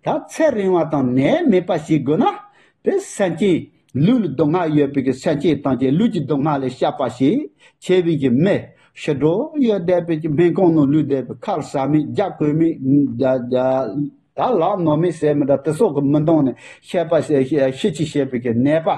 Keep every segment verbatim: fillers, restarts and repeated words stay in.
ད་ཚེ་རིང་བ་དང་ནད་མེད་པ་ཞིག་དགོས་ན། དེ་སེམས་ཅན་ལུས་ལ་སྡུག་བསྔལ་ཡོད་པའི་གི་སེམས་ཅན་ཐམས་ཅད་ལུས་ཀྱི་སྡུག་བསྔལ་ལས་སྐྱོབ་པ་ཞིག་ཆེ་བའི་གི་མི་ཤི་འགྲོ་ཡོད་བསྡད་པའི་གི་སྨན་ཁང་ནང་ལུས་བསྡད་པའི་ཁབ་ཟ་མི་རྒྱགས་གོས་མི་ད་ལག་ནོར་མི་ཟེར་མི་འདྲ་དེ་སོགས་ཀྱི་མི་འདང་ནས་ཤི་པ་ཤི་ཤི་ཤི་ཅི་ཤི་བའི་གི་ནད་པ།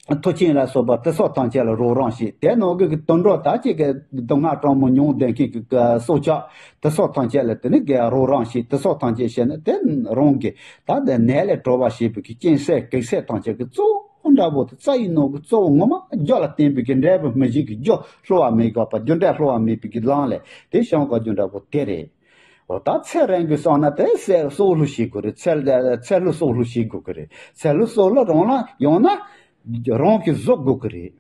མཐུ་ཆེན་ལ་སོགས་པ་དེ་སོགས་ཐམས་ཅད་ལ་རོགས་རམ་བྱེད། དེ་ནང་གི་དུད་འགྲོ་ད་ཅིག་གི་སྡུག་བསྔལ་གྲང་མོ་མྱོང་བསྡད་མཁན་གྱི་སྲོག་ཆགས་དེ་སོགས་ཐམས་ཅད་ལ་དེ་ནི་གི་རོགས་རམ་བྱེད། དེ་སོགས་ཐམས་ཅད་བྱས་ན་དེ་རང་གི་ད་དེ་ནད་ལས་གྲོལ་བ་བྱེད་པའི་གི་རྐྱེན་སེལ་གེགས་སེལ་ཐམས་ཅད་ཀྱི་གཙོ་བོ་འདྲ་པོ་དེ་རྩ་བའི་ནང་གི་གཙོ་བོ་ངོ་མ་རྒྱུ་ལ་བརྟེན་པའི་གི་འབྲས་བུ་མི་བཞི་གི་རྒྱུ་བསླུ་བ་མེད་དགག་པ་རྒྱུ་འབྲས་བསླུ་བ་མེད་པའི་གི་ལམ་ལས་དེ་བྱང་དགོས་རྒྱུ་འདྲ་པོ་དེ་རེད། འོ་ད་ཚེ་རིང་དགོས་བསམ་ན་དེ་ཚེ་སྲོག་བསླུ་བྱེད་དགོས་རེད། ཚེ་ཚེ་ལུས་སྲོག་བསླུ་བྱེད་དགོས་ཀྱི་རེད། ཚེ་ལུས་སྲོག་བསླུ་རང་ལ་ཡང་ན་རང་གིས་བཟོ་དགོས་ཀྱི་རེད།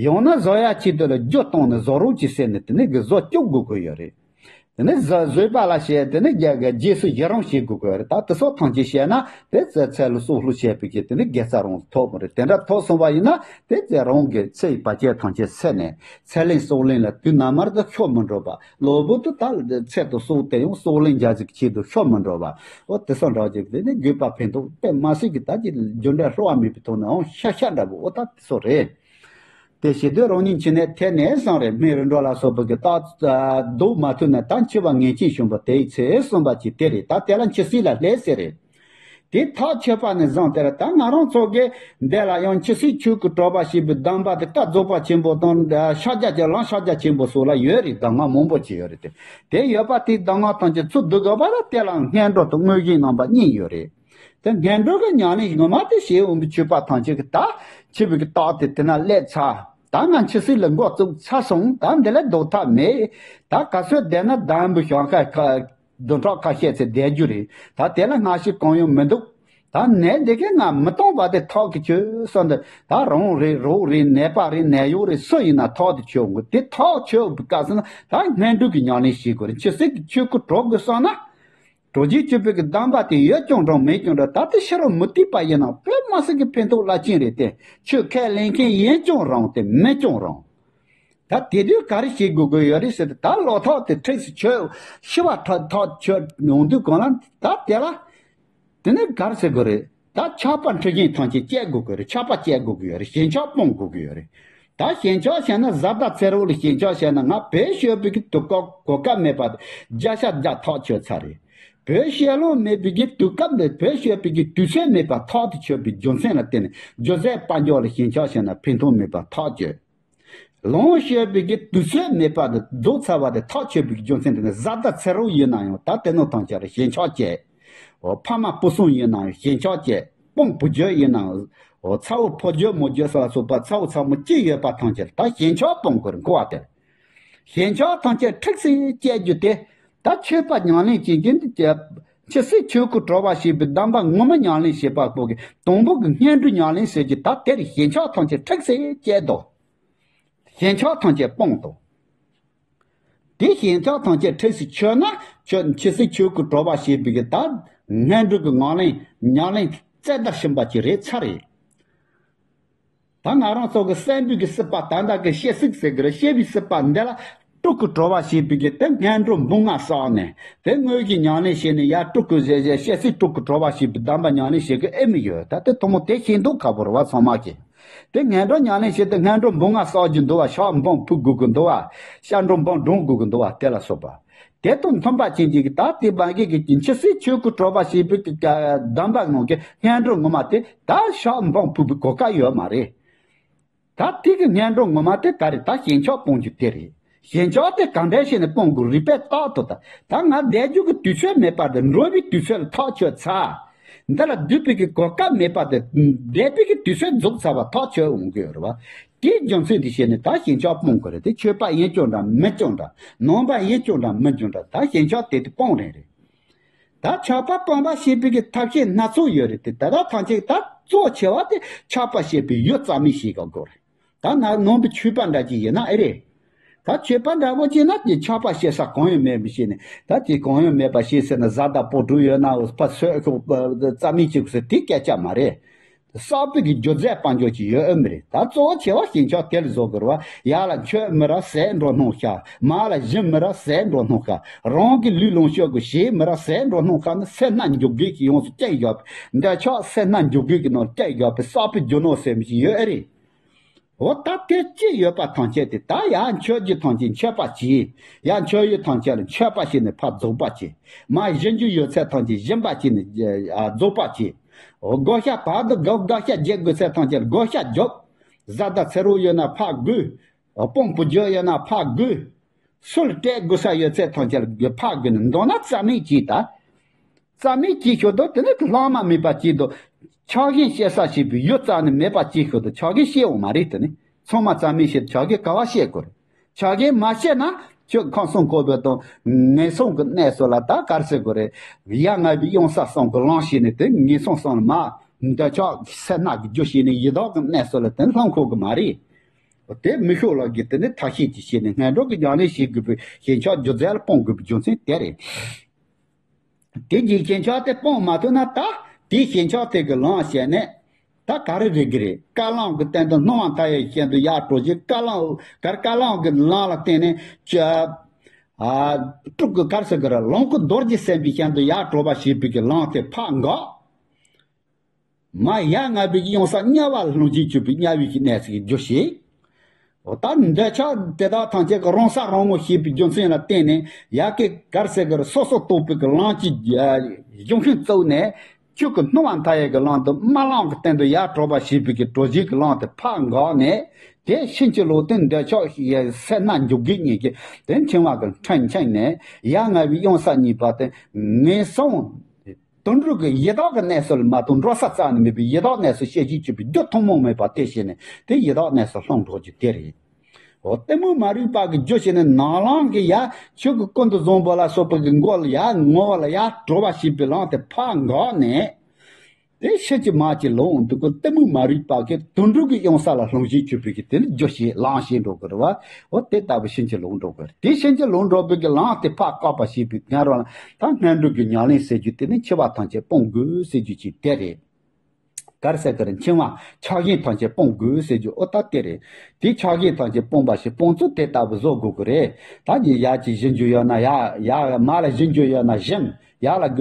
ཡང་ན་བཟོ་ཡ་ཆེད་དུ་ལ་རྒྱུ་བཏང་ནས་བཟོ་རོགས་ཀྱིས་ཟེར་ནས་དེ་ནས་གི་བཟོ་བཅུག་དགོས་ཀྱི་ཡོད་རེད། དེ་ནས་བཟོ་བཟོས་པ་ལ་བྱས་དེ་ནས་རྒྱ་གི་རྗེས་སུ་ཡི་རང་བྱེད་དགོས་ཀྱི་ཡོད་རེད། ད་དེ་སོགས་ཐམས་ཅད་བྱས་ན་དེ་ཚེ་ཚེ་ལུས་སྲོག་བསླུ་བྱས་པའི་གི་དེ་ནས་དགེ་རྩ་རང་ཐོབ་མ་རེད། དེ་འདྲ་ཐོབ་སོང་བ་ཡིན་ན་དེ་ཚེ་རང་གི་ཚེ་ཡི་བར་ཆད་ཐམས་ཅད་སེལ་ནས། ཚེ་ལེན་སྲོག་ལེན་ལ་དུས་ནམ་མར་དུ་ཤོར་མི་འགྲོ་བ། གློ་བུར་དུ་ད་ཚེ་དང་སྲོག་དེ་ཡང་སྲོག་ལེན་རྒྱག་ཅིག་ཆེད་དུ་ཤོར་མི་འགྲོ་བ། འོ་དེ་སོགས་འདྲ་ཅིག་དེ་ནི་དགོས་པ་ཕན་ཐོགས་དཔེ་མ་སྲིད་ཀྱི་ད་ཀྱི་རྒྱུ་འབྲས་བསླུ་བ་མེད་པའི་ཐོག་ནས་འོང་ཤ་ཤ་འདྲ་པོ་འོ་ད་དེ་སོགས་རེད། དེ་བྱེད་དུས་རང་ཉིད་འཆི་ནས་ཐེ་ནས་སང་རེ་སྨན་རི་འགྲོ་ལ་སོགས་པ་གི་རྟགས་ལྡོག་མ་ཐུབ་ན་ད་འཆི་བ་ངེས་ཅན་བྱུང་བ་དེ་ཡི་ཚེ་གསུམ་པ་ཅིག་དེ་རེད། ད་དེ་ལ་འཆི་སྲིད་ལ་ལྷད་ཟེར་རེད། དེ་ཐག་ཆོད་པ་ནས་བཟུང་སྟེ་ད་ང་རང་ཚོ་གི་འདི་ལ་ཡང་འཆི་སྲིད་ཆོས་ཀྱི་གྲོགས་པ་ཞེས་པའི་གདམས་པ་དེ་བཀའ་རྫོགས་པ་ཆེན་པོ་དང་ཕྱག་རྒྱ་ཀྱི་ལམ་ཕྱག་རྒྱ་ཆེན་པོ་སོགས་ལ་ཡོད་རེད། གདམས་ངག་མང་པོ་ཅིག་ཡོད་རེད་དེ། དེ་ཡོད་པ་དེའི་གདམས་ངག་ཐམས་ཅད་ཚུར་བསྡུ་དགོས་པ་ལ་དེ་ལ་སྔོན་འགྲོ་དང་དངོས་གཞིའི་རྣམ་པ་གཉིས་ཡོད་རེད། དེ་སྔོན་འགྲོ་གི་ཉམས་ལེན་ངོ་མ་དེ་བྱེད་འོང་བའི་ཆོས་པ་ཐམས་ཅད་ཀྱི་ད་འཆི་བའི་གི་རྟགས་དེ་དེ་ན་སླེབས་ཚར། ད་ང་འཆི་སྲིད་ལ་འགོ་བཙུགས་ཚར་སོང་། ད་འདི་ལས་ལྡོག་ཐབས་མེད། ད་ག་ཚོད་བསྡད་ན་འདམ་བུ་ཞོགས་ཁ་ཁ། བདུན་ཕྲག་ཁ་ཤས་ཚེ་བསྡད་རྒྱུ་རེད། ད་དེ་ལ་སྔ་ཕྱི་གང་ཡང་མི་འདུག་ད་ནད་འདི་གས་ང་མི་གཏོང་བ་དེ་ཐག་གི་ཆོད་སོང་། འདི་ད་རང་རེད་རོགས་རེད་ནད་པ་རེད་ནད་གཡོག་རེད་སུ་ཡིན་ན་ཐག་དེ་ཆོད་འོང་གི། དེ་ཐག་ཆོད་པའི་སྐབས་སུ་ན་ད་སྔོན་འགྲོ་གི་ཉམས་ལེན་བྱེད་དགོས་རེད། འཆི་སྲིད་ཀྱི་ཆོས་སྐུ་གྲོལ་དགོས་བསམ་ན། གྲོལ་བྱེད་སྤྱོད་པའི་གི་གདམས་པ་དེ་ཡོད་ཀྱང་འདྲ་མེད་ཀྱང་འདྲ། ད་ལྟ་ཕྱི་རོལ་མུ་སྟེགས་པ་ཡིན་ན་དཔེ་མ་སྲིད་ཀྱི་ཕན་ཐོགས་རླབས་ཆེན་རེད་དེ། ཆོས་ཁས་ལེན་མཁན་ཡིན་ཀྱང་རུང་སྟེ་མིན་ཀྱང་རུང་། ད་དེ་དུས་ག་རེ་བྱེད་དགོས་ཀྱི་ཡོད་རེད་ཟེར་ཏེ་ད་ལོ་ཐོག་དེ་ཁྲིགས་སུ་ཆོད་ཤི་བ་ཐག་ཐག་ཆོད་ཡོང་དུས་གང་ལ་ད་དེ་ལ་དེ་ནས་ག་རེ་ཟེར་དགོས་རེད། ད་ཆགས་པ་འཁྲི་ཤིང་ཐམས་ཅད་བཅད་དགོས་ཀྱི་རེད། ཆགས་པ་བཅད་དགོས་ཀྱི་ཡོད་རེད། ཞེན་ཆགས་སྤོང་དགོས་ཀྱི་ཡོད་རེད། ད་ཞེན་ཆགས་བྱས་ན་བཟའ་ཟླ་ཚེ་རོགས་ལ་ཞེན་ཆགས་བྱས་ན་ང་བོད་ཤོར་བའི་གི་དུས་སྐབས་གོ་སྐབས་མེད་པ་བརྒྱ་ཆ་བརྒྱ་ཐག་ཆོད་ཚར་རེད། བོད་ཤེས་ལོང་མེད་པའི་གི་དུས་སྐབས་འདི་བོད་ཤོར་བའི་གི་དུས་ཚོད་མེད་པ་ཐག་ཏུ་ཆོད་པའི་རྒྱུ་མཚན་ལ་བརྟེན་ནས་སྒྱུ་རྩལ་དཔལ་འབྱོར་ལ་ཞེན་ཆགས་བྱས་ན་ཕན་ཐོགས་མེད་པ་ཐག་ཆོད། ལོངས་སྤྱོད་པའི་གི་དུས་ཚོད་མེད་པ་དེ་རྫོགས་ཚར་བ་དེ་ཐག་ཆོད་པའི་རྒྱུ་མཚན་དེ་ནི་བཟའ་ཟླ་ཚེ་རོགས་ཡིན་ན་ཡང་ད་དེ་ནོ་ཐང་ཆ་རེ་ཞེན་ཆགས་བཅད། འོ་ཕ་མ་སྤུ་གསུམ་ཡིན་ན་ཡང་ཞེན་ཆགས་བཅད། སྤུན་བུ་རྒྱུད་ཡིན་ན་ཡང་འོ་ཚ་བོ་ཕོ་རྒྱུད་མོ་རྒྱུད་སོགས་ལ་སོགས་པ་ཚ་བོ་ཚ་མོ་ཅི་ཡོད་པ་ཐམས་ཅད་ད་ཞེན་ཆགས་སྤོང་དགོས་རེད་གོ་བ་དེ། ཞེན་ཆགས་ཐམས་ཅད་ཁྲིགས་སེ་བཅད་རྒྱུ་དེ་ད་ཆོས་པ་ཉམས་ལེན་བྱེད་མཁན་དེ་ཆོས་སྲིད་ཆོས་སྐུ་གྲོལ་བ་ཞེས་པའི་གདམས་པ་ངོ་མ་ཉམས་ལེན་བྱེད་པ་པོ་གི་དང་པོ་གི་སྔོན་འགྲོ་ཉམས་ལེན་ཟེར་གྱི་ད་དེར་ཞེན་ཆགས་ཐམས་ཅད་ཁྲིགས་སེ་བཅད་དོ། ཞེན་ཆགས་ཐམས་ཅད་སྤོང་དོ། དེ་ཞེན་ཆགས་ཐམས་ཅད་ཁྲིགས་སུ་ཆོད་ན་ཆོས་ཆོས་སྲིད་ཆོས་སྐུ་གྲོལ་བ་ཞེས་པའི་གི་ད་སྔོན་འགྲོ་གི་ངང་ལེན་ཉམས་ལེན་རྩེ་ལྟར་ཕྱིན་པ་ཅིག་རེད་ཚར་རེད། ད་ང་རང་ཚོ་གི་སྲས་འབུལ་གི་སྲིད་པ་ད་ལྟ་གི་སྤྱན་གཟིགས་ཟེར་གི་རེད། སྤྱན་པའི་སྲིད་པ་འདི་ལ་སྤྲུལ་སྐུ་གྲོལ་བ་ཞེས་པའི་གི་དེ་སྔོན་འགྲོ་འབུམ་ལྔ་བསགས་ནས་དེ་དངོས་ཀྱི་ཉམས་ལེན་བྱས་ནས་ཡར་སྤྲུལ་སྐུ་ཞེས་ཞེས་སྤྱན་གཟིགས་སྤྲུལ་སྐུ་གྲོལ་བ་ཞེས་པའི་གདམས་པ་ཉམས་ལེན་བྱེད་གི་ཨེ་མི་ཡོད། ད་དེ་ཐུན་མོང་དེ་ཤེས་མདོག་ཁ་པོ་རེད་བ་ཚང་མ་གི། དེ་སྔོན་འགྲོ་ཉམས་ལེན་བྱེད་དུས་སྔོན་འགྲོ་འབུམ་ལྔ་བསགས་རྒྱུ་འདུག་བ། ཕྱག་འབུམ་ཕུལ་དགོས་ཀྱི་འདུག་བ། ཤ་འགྲོ་འབུམ་སྒྲོན་དགོས་ཀྱི་འདུག་བ། དེ་ལ་སོགས་པ། དེ་དང་མཐུན་པ་ཅན་གྱི་ད་དེ་བ་གི་གི་འཆི་སྲིད་ཆོས་སྐུ་གྲོལ་བ་ཞེས་པའི་གི་གདམས་པ་ནང་གི་སྔོན་འགྲོ་ངོ་མ་དེ་ད་ཕྱག་འབུམ་ཕུལ་བའི་གོ་སྐབས་ཡོད་མ་རེད། ད་དེ་གི་སྔོན་འགྲོ་ངོ་མ་དེ་ག་རེ་ད་ཞེན་ཆགས་སྤོང་རྒྱུ་དེ་རེད། ཞེན་ཆགས་དེ་གང་འདྲ་བྱས་ནས་སྤོང་དགོས་རིགས་པས་རྟག་ཏུ་ད་ད་ང་བསྡད་རྒྱུ་གི་དུས་ཚོད་མེད་པ་དེ་འགྲོ་བའི་དུས་ཚོད་ལ་ཐག་ཆོད་ཚར། འདི་ལ་སྡོད་པའི་གི་གོ་སྐབས་མེད་པ་དེ་འདས་པའི་གི་དུས་ཚོད་རྫོགས་ཚར་བ་ཐག་ཆོད་འོང་གི་ཡོད་རེད་བ། དེའི་རྒྱུ་མཚན་དེ་བྱས་ནས་ད་ཞེན་ཆགས་སྤོང་དགོས་རེད། དེ་ཆོས་པ་ཡིན་ཀྱང་འདྲ་མིན་ཀྱང་འདྲ་ནང་པ་ཡིན་ཀྱང་འདྲ་མིན་ཀྱང་འདྲ་ད་ཞེན་ཆགས་དེ་དེ་སྤོང་རན་རེད། ད་ཆགས་པ་སྤོང་བ་ཞེས་པའི་གི་ཐབས་ཤེས་སྣ་ཚོགས་ཡོད་རེད་དེ་ད་ལྟ་ཐམས་ཅད་ད་གཙོ་ཆེ་བ་དེ་ཆགས་པ་ཞེས་པའི་ཡུལ་རྩ་མེད་བྱེད་ག་དགོས་རེད། ད་ང་ནང་པའི་ཆོས་པ་འདྲ་ཅིག་ཡིན་ན་ཨེ་རེད། ད་ཆོས་པ་འདྲ་པོ་ཅིག་ན་དེ་ཆགས་པ་ཞེས་ས་གང་ཡང་མེད་མི་ཤེས་ནས་ད་དེ་གང་ཡང་མེད་པ་ཤེས་ཟེར་ན་བཟའ་ཟླ་པོ་ཏྲུ་ཡོད་ན་འོ་ཕ་སོད་ཤོག་རྩ་མེད་ཅིག་ཟེར་དེ་སྐད་ཆ་མ་རེད། གསར་པའི་གི་སྒྱུ་རྩལ་དཔལ་འབྱོར་ཅིག་ཡོད་ཨེ་མི་རེད། ད་གཙོ་བོ་ཆེ་བ་ཞེན་ཆགས་དེ་ལ་བཟོ་དགོས་རེད་བ། ཡར་ལ་མཆོད་མི་ར་ཟས་འགྲོ་སྣང་ཤར། མར་ལ་བཞིན་མི་ར་ཟས་འགྲོ་སྣང་ཤར། རང་གི་ལུས་ལོངས་སྤྱོད་དགོས། ཞེས་མི་ར་ཟས་འགྲོ་སྣང་ཤར་ནི་སེར་སྣ་འཇོག་དགོས་ཀྱི་ཡོངས་སུ་བསྐྱལ་བཞག་པའི་འདོད་ཆགས་སེར་སྣ་འཇོག་དགོས་ཀྱི་ནང་བསྐྱལ་བཞག་པའི་གསར་པའི་རྒྱུ་ནོར་ཟེར་མི་ཞིག་ཡོད་ཨེ་རེད། འོ་ད་དེ་ཅི་ཡོད་པ་ཐམས་ཅད་དེ་ད་ཡར་མཆོད་རྒྱུ་ཐམས་ཅད་མཆོད་པ་བྱས། ཡར་མཆོད་ཡུལ་ཐམས་ཅད་ལ་མཆོད་པ་བྱས་ནས་ཕར་རྫོགས་པ་བྱས། མར་བཞིན་རྒྱུ་ཡོད་ཚད་ཐམས་ཅད་བཞིན་པ་བྱས་ནས་ཨ་རྫོགས་པ་བྱས། འོ་བགོ་བཤའ་བར་དུ་བགོ་བགོ་བཤའ་རྒྱག་དགོས་ཚད་ཐམས་ཅད་ལ་བགོ་བཤའ་རྒྱོབ། བཟའ་ཟླ་ཚེ་རོགས་ཡོད་ན་ཕར་དགོས། འོ་དཔུང་བུ་རྒྱུད་ཡོད་ན་ཕར་དགོས། སུ་ལ་སྤྲད་དགོས་ས་ཡོད་ཚད་ཐམས་ཅད་ལ་ཕར་དགོས་ནས་མདོར་ན་རྩ་མེད་ཅིག་ད། རྩ་མེད་ཅིག་ཤོད་དོ། དེ་ནི་ལྷག་མ་མེད་པ་ཅིག་དོ། ཆགས་ཞེན་སྐྱེ་ས་ཞེས་པའི་ཡུལ་རྩ་ནས་མེད་པ་ཅིག་ཤོད་དོ། ཆགས་ཞེན་སྐྱེ་འོང་མ་རེད། དེ་ནི་ཚང་མ་རྩ་མེད་བྱེད་དོ། ཆགས་ཞེན་ག་བ་སྐྱེ་དགོས་རེད། ཆགས་ཞེན་མ་སྐྱེ་ན་ཁྱོད་ཁམས་གསུམ་འཁོར་བའི་དང་ངན་སོང་གི་གནས་སུ་ལ་ད་ག་རེ་ཟེར་དགོས་རེད། ཡ་ང་བའི་གཡང་ས་གསུམ་གྱི་ལམ་ཞིག་ནས་དེ་ངན་སོང་གསུམ་ལ་མ་འདོད་ཆགས་སེར་སྣ་གི་རྒྱུ་བྱས་ནས་ཡི་དྭགས་ཀྱི་གནས་སུ་ལ་དེ་ལྷུང་འཁོར་གི་མ་རེད། དེ་མི་ཤོག་ལགས་ཀྱིས་དེ་ནི་ཐབས་ཤེས་ཀྱིས་བྱས་ནས་སྔོན་འགྲོ་གི་ཉམས་ལེན་བྱེད་དགོས་པའི་ཞེན་ཆགས་སྒྱུ་རྩལ་ལ་སྤོང་དགོས་པའི་རྒྱུ་མཚན་དེ་རེད། དེ་གྱིས་ཞེན་ཆགས་དེ་སྤོང་མ་ཐུབ་ན་ད་དེའི་ཞེན་ཆགས་དེ་གི་ལམ་བྱས་ནས་ད་ག་རེ་རེད་གི་རེད། རྐང་ལམ་གྱི་སྟེང་དུ་སྣང་བ་མཐའ་ཡས་ཀྱི་སྟེང་དུ་ཡར་འགྲོ་རྒྱུ། རྐང་ལམ་ག་རེ་རྐང་ལམ་གྱི་ལམ་ལ་བརྟེན་ནས་ཅ་ཨ་དྲུག་གི་ག་རེ་ཟེར་གི་རེད། ལོངས་སྐུ་རྡོ་རྗེ་སེམས་དཔའི་སྟེང་དུ་ཡར་འགྲོ་བ་ཞེས་པའི་གི་ལམ་དེ་ཕར་འགག་མར་ཡ་ང་བའི་གཡང་ས་དམྱལ་བ་ལ་ལྷུང་བྱེད་གྱུར་པའི་དམྱལ་བའི་གི་གནས་སུ་འགྱུར་ཞིང་། འོ་ད་འདོད་ཆགས་དེ་དག་ཐམས་ཅད་ཀྱི་རང་ས་རང་ངོ་ཤེས་པའི་རྒྱུ་མཚན་ལ་བརྟེན་ནས་ཡ་གི་ག་རེ་ཟེར་གི་རེད། སོ་སོ་རྟོགས་པའི་གི་ལམ་གྱི་གཞུང་ཤིང་བཙུགས་ནས་ཆོས་ཀྱི་སྣང་བ་མཐའ་ཡས་ཀྱི་ལམ་དུ་རྨི་ལམ་གྱི་སྟེང་དུ་ཡར་གྲོལ་བ་ཞེས་པའི་གི་གྲོལ་བྱེད་ཀྱི་ལམ་དེ་ཕར་འགག་ནས་དེ་ཕྱིན་ཅི་ལོག་སྟེ་འདོད་ཆགས་སེར་སྣ་འཇོག་དགོས་ཉིད་ཀྱི་དེ་འཆིང་བ་གི་ཕྲན་འཆིང་ནས་ཡ་ང་བའི་གཡང་ས་གཉིས་པ་དེ་ངན་སོང་དུད་འགྲོ་གི་ཡི་དྭགས་ཀྱི་གནས་སུ་ལ་མ་གཏོགས་འགྲོ་ས་རྩ་ནས་མེད་པའི་ཡི་དྭགས་གནས་སུ་གཤེགས་བྱེད་གྱུར་པའི་རྒྱུ་ཐུན་མོང་མེད་པ་དེ་བྱས་ནས་དེ་ཡི་དྭགས་གནས་སུ་ལྷུང་འགྲོ་རྒྱུ་དེ་རེད། འོ་གཏི་མུག་མ་རིག་པ་གི་རྒྱུ་བྱས་ནས་ནམ་ལངས་ཀྱི་ཡ་ཆོས་ཀྱི་ཀུན་ཏུ་བཟང་པོ་ལ་སོགས་པ་གི་མགོ་ལ་ཡ་ངོ་བོ་ལ་ཡ་གྲོལ་བ་ཞེས་པའི་ལམ་དེ་ཕར་འགག་ནས། དེ་ཕྱིན་ཅི་མ་ཅི་ལོག་འདུག་གི་གཏི་མུག་མ་རིག་པ་གི་དུད་འགྲོ་གི་གཡང་ས་ལ་ལྷུང་བྱེད་གྱུར་པའི་གི་དེ་ནི་རྒྱུ་བྱས་ལམ་བྱེད་འགྲོ་གི་རེད་བ། འོ་དེ་ལྟ་བུ་ཕྱིན་ཅི་ལོག་འགྲོ་གི་རེད། དེ་ཕྱིན་ཅི་ལོག་འགྲོ་བའི་གི་ལམ་དེ་ཕར་བཀག་པ་ཞེས་པའི་ང་རང་ལ་ད་སྔོན་འགྲོ་གི་ཉམས་ལེན་ཟེར་རྒྱུ་དེ་ནི་འཆི་བ་ཐམས་ཅད་སྤོང་དགོས་ཟེར་རྒྱུ་ཅིག་དེ་རེད། ག་རེ་ཟེར་གི་རེད། འཆིང་བ་ཆགས་ཞེན་ཐམས་ཅད་སྤོང་དགོས་ཟེར་རྒྱུ་འོ་ད་དེ་རེད། དེ་ཆགས་ཞེན་ཐམས་ཅད་སྤོང་བ་ཞིག་སྤོང་ཚུལ་དེ་ལྟ་བུ་བཟོ་དགོས་ཀྱི་རེད། ད་ནི་ཡར་གྱི་བཞིན་རྒྱུ་ཡོད་ན་ཡར་ཡར་མར་ལ་བཞིན་རྒྱུ་ཡོད་ན་བཞིན། ཡར་ལ་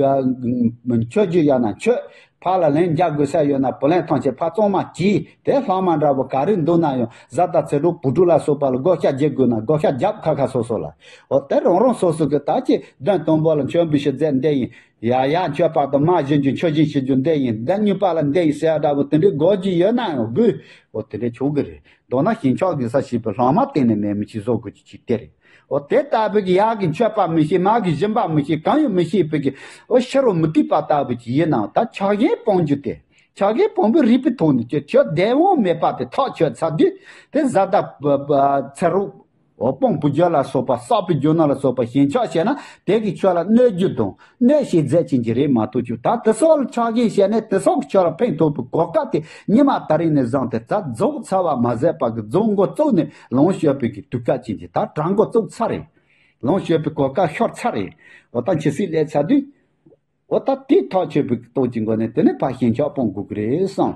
མཆོད་རྒྱུ་ཡོད་ན་མཆོད། ཕར་ལ་ལན་རྒྱག་དགོས་ས་ཡོད་ན་བུ་ལོན་ཐམས་ཅད་ཕར་བཙོང་མ་གྱིས། དེ་ལྷག་མ་འདྲ་བོ་ག་རེ་འདུག་ན་ཡང་བཟའ་ཟླ་ཚེ་སྲོག་བུ་ཕྲུག་ལ་སོགས་པ་ལ་བགོ་བཤའ་རྒྱག་དགོས་ན་བགོ་བཤའ་རྒྱབ་ཁ་ཁ་སོ་སོ་ལ། འོ་དེ་རང་རང་སོ་སོ་གི་ད་ཅི་བདུན་དང་པོ་ལ་མཆོད་འབུལ་ཞུ་མཛད་འདི་ཡིན། ཡ་ཡ་མཆོད་པ་དང་མར་བཞིན་རྒྱུ་མཆོད་སྦྱིན་ཞུ་རྒྱུ་འདི་ཡིན། བདུན་གཉིས་པ་ལ་འདི་ཡིན་ཟེར་ཡ་འདྲ་བོ་དེ་འདྲའི་དགོས་ཀྱི་ཡོད་ན་ཡང་དགོས། འོ་དེ་འདྲའི་ཆོག་གི་རེད། མདོར་ན་ཞེན་ཆགས་ཀྱི་ས་ཞེས་པའི་ལྷག་མ་གཏན་ནས་མེད་མི་ཅིག་བཟོ་དགོས་ཀྱི་ཅིག་དེ་རེད། འོ་དེ་ལྟ་བུའི་གི་ཡར་གྱི་མཆོད་པ་མི་ཤེས། མར་གྱི་སྦྱིན་པ་མི་ཤེས། གང་ཡང་མི་ཤེས་པའི་གི་འོ་ཤེས་རབ་མི་བཏུབ་པ་ལྟ་བུ་ཅིག་ཡིན་ནའང་ད་ཆགས་ཞེན་སྤོང་རྒྱུ་དེ། ཆགས་ཞེན་སྤོང་བའི་རིགས་པའི་ཐོག་ནས་ཁྱོད་ཁྱོད་བདེན་དཔང་མེད་པ་དེ་ཐག་ཆོད་ཚར་དུས་དེ་བཟའ་ཟླ་ཚེ་རོགས། འོ་དཔུང་བུ་རྒྱུད་ལ་སོགས་པ་བསགས་པའི་རྒྱུ་ནོར་ལ་སོགས་པ་ཞེན་ཆགས་བྱས་ན་དེ་གིས་ཁྱོད་ལ་གནོད་རྒྱུ་དང་གནོད་བྱེད་མཛད་ཀྱིན་གྱི་རེད་མ་གཏོགས་ཁྱོད་ད་དེ་སོགས་ལ་ཆགས་ཞེན་བྱས་ནས་དེ་སོགས་ཀྱིས་ཁྱོད་ལ་ཕན་ཐོགས་པའི་གོ་སྐབས་དེ་ཉི་མ་ད་རིང་ནས་བཟུང་སྟེ་ད་རྫོགས་ཚར་བ་མ་ཟད་པ་གི་རྫོགས་འགོ་བཙུགས་ནས་ལོངས་སྤྱོད་པའི་གི་དུས་སྐབས་ཅིག་གི་ད་དྲང་འགོ་བཙུགས་ཚར་རེད། ལོངས་སྤྱོད་པའི་གོ་སྐབས་ཤོར་ཚར་རེད། འོ་ད་འཆི་སྲིད་སླེབས་ཚར་དུས། འོ་ད་དེ་ཐག་ཆོད་པའི་སྟོབས་ཀྱི་སྒོ་ནས་དེ་ནས་ཕར་ཞེན་ཆགས་སྤོང་དགོས་ཀྱི་རེད་བསམ།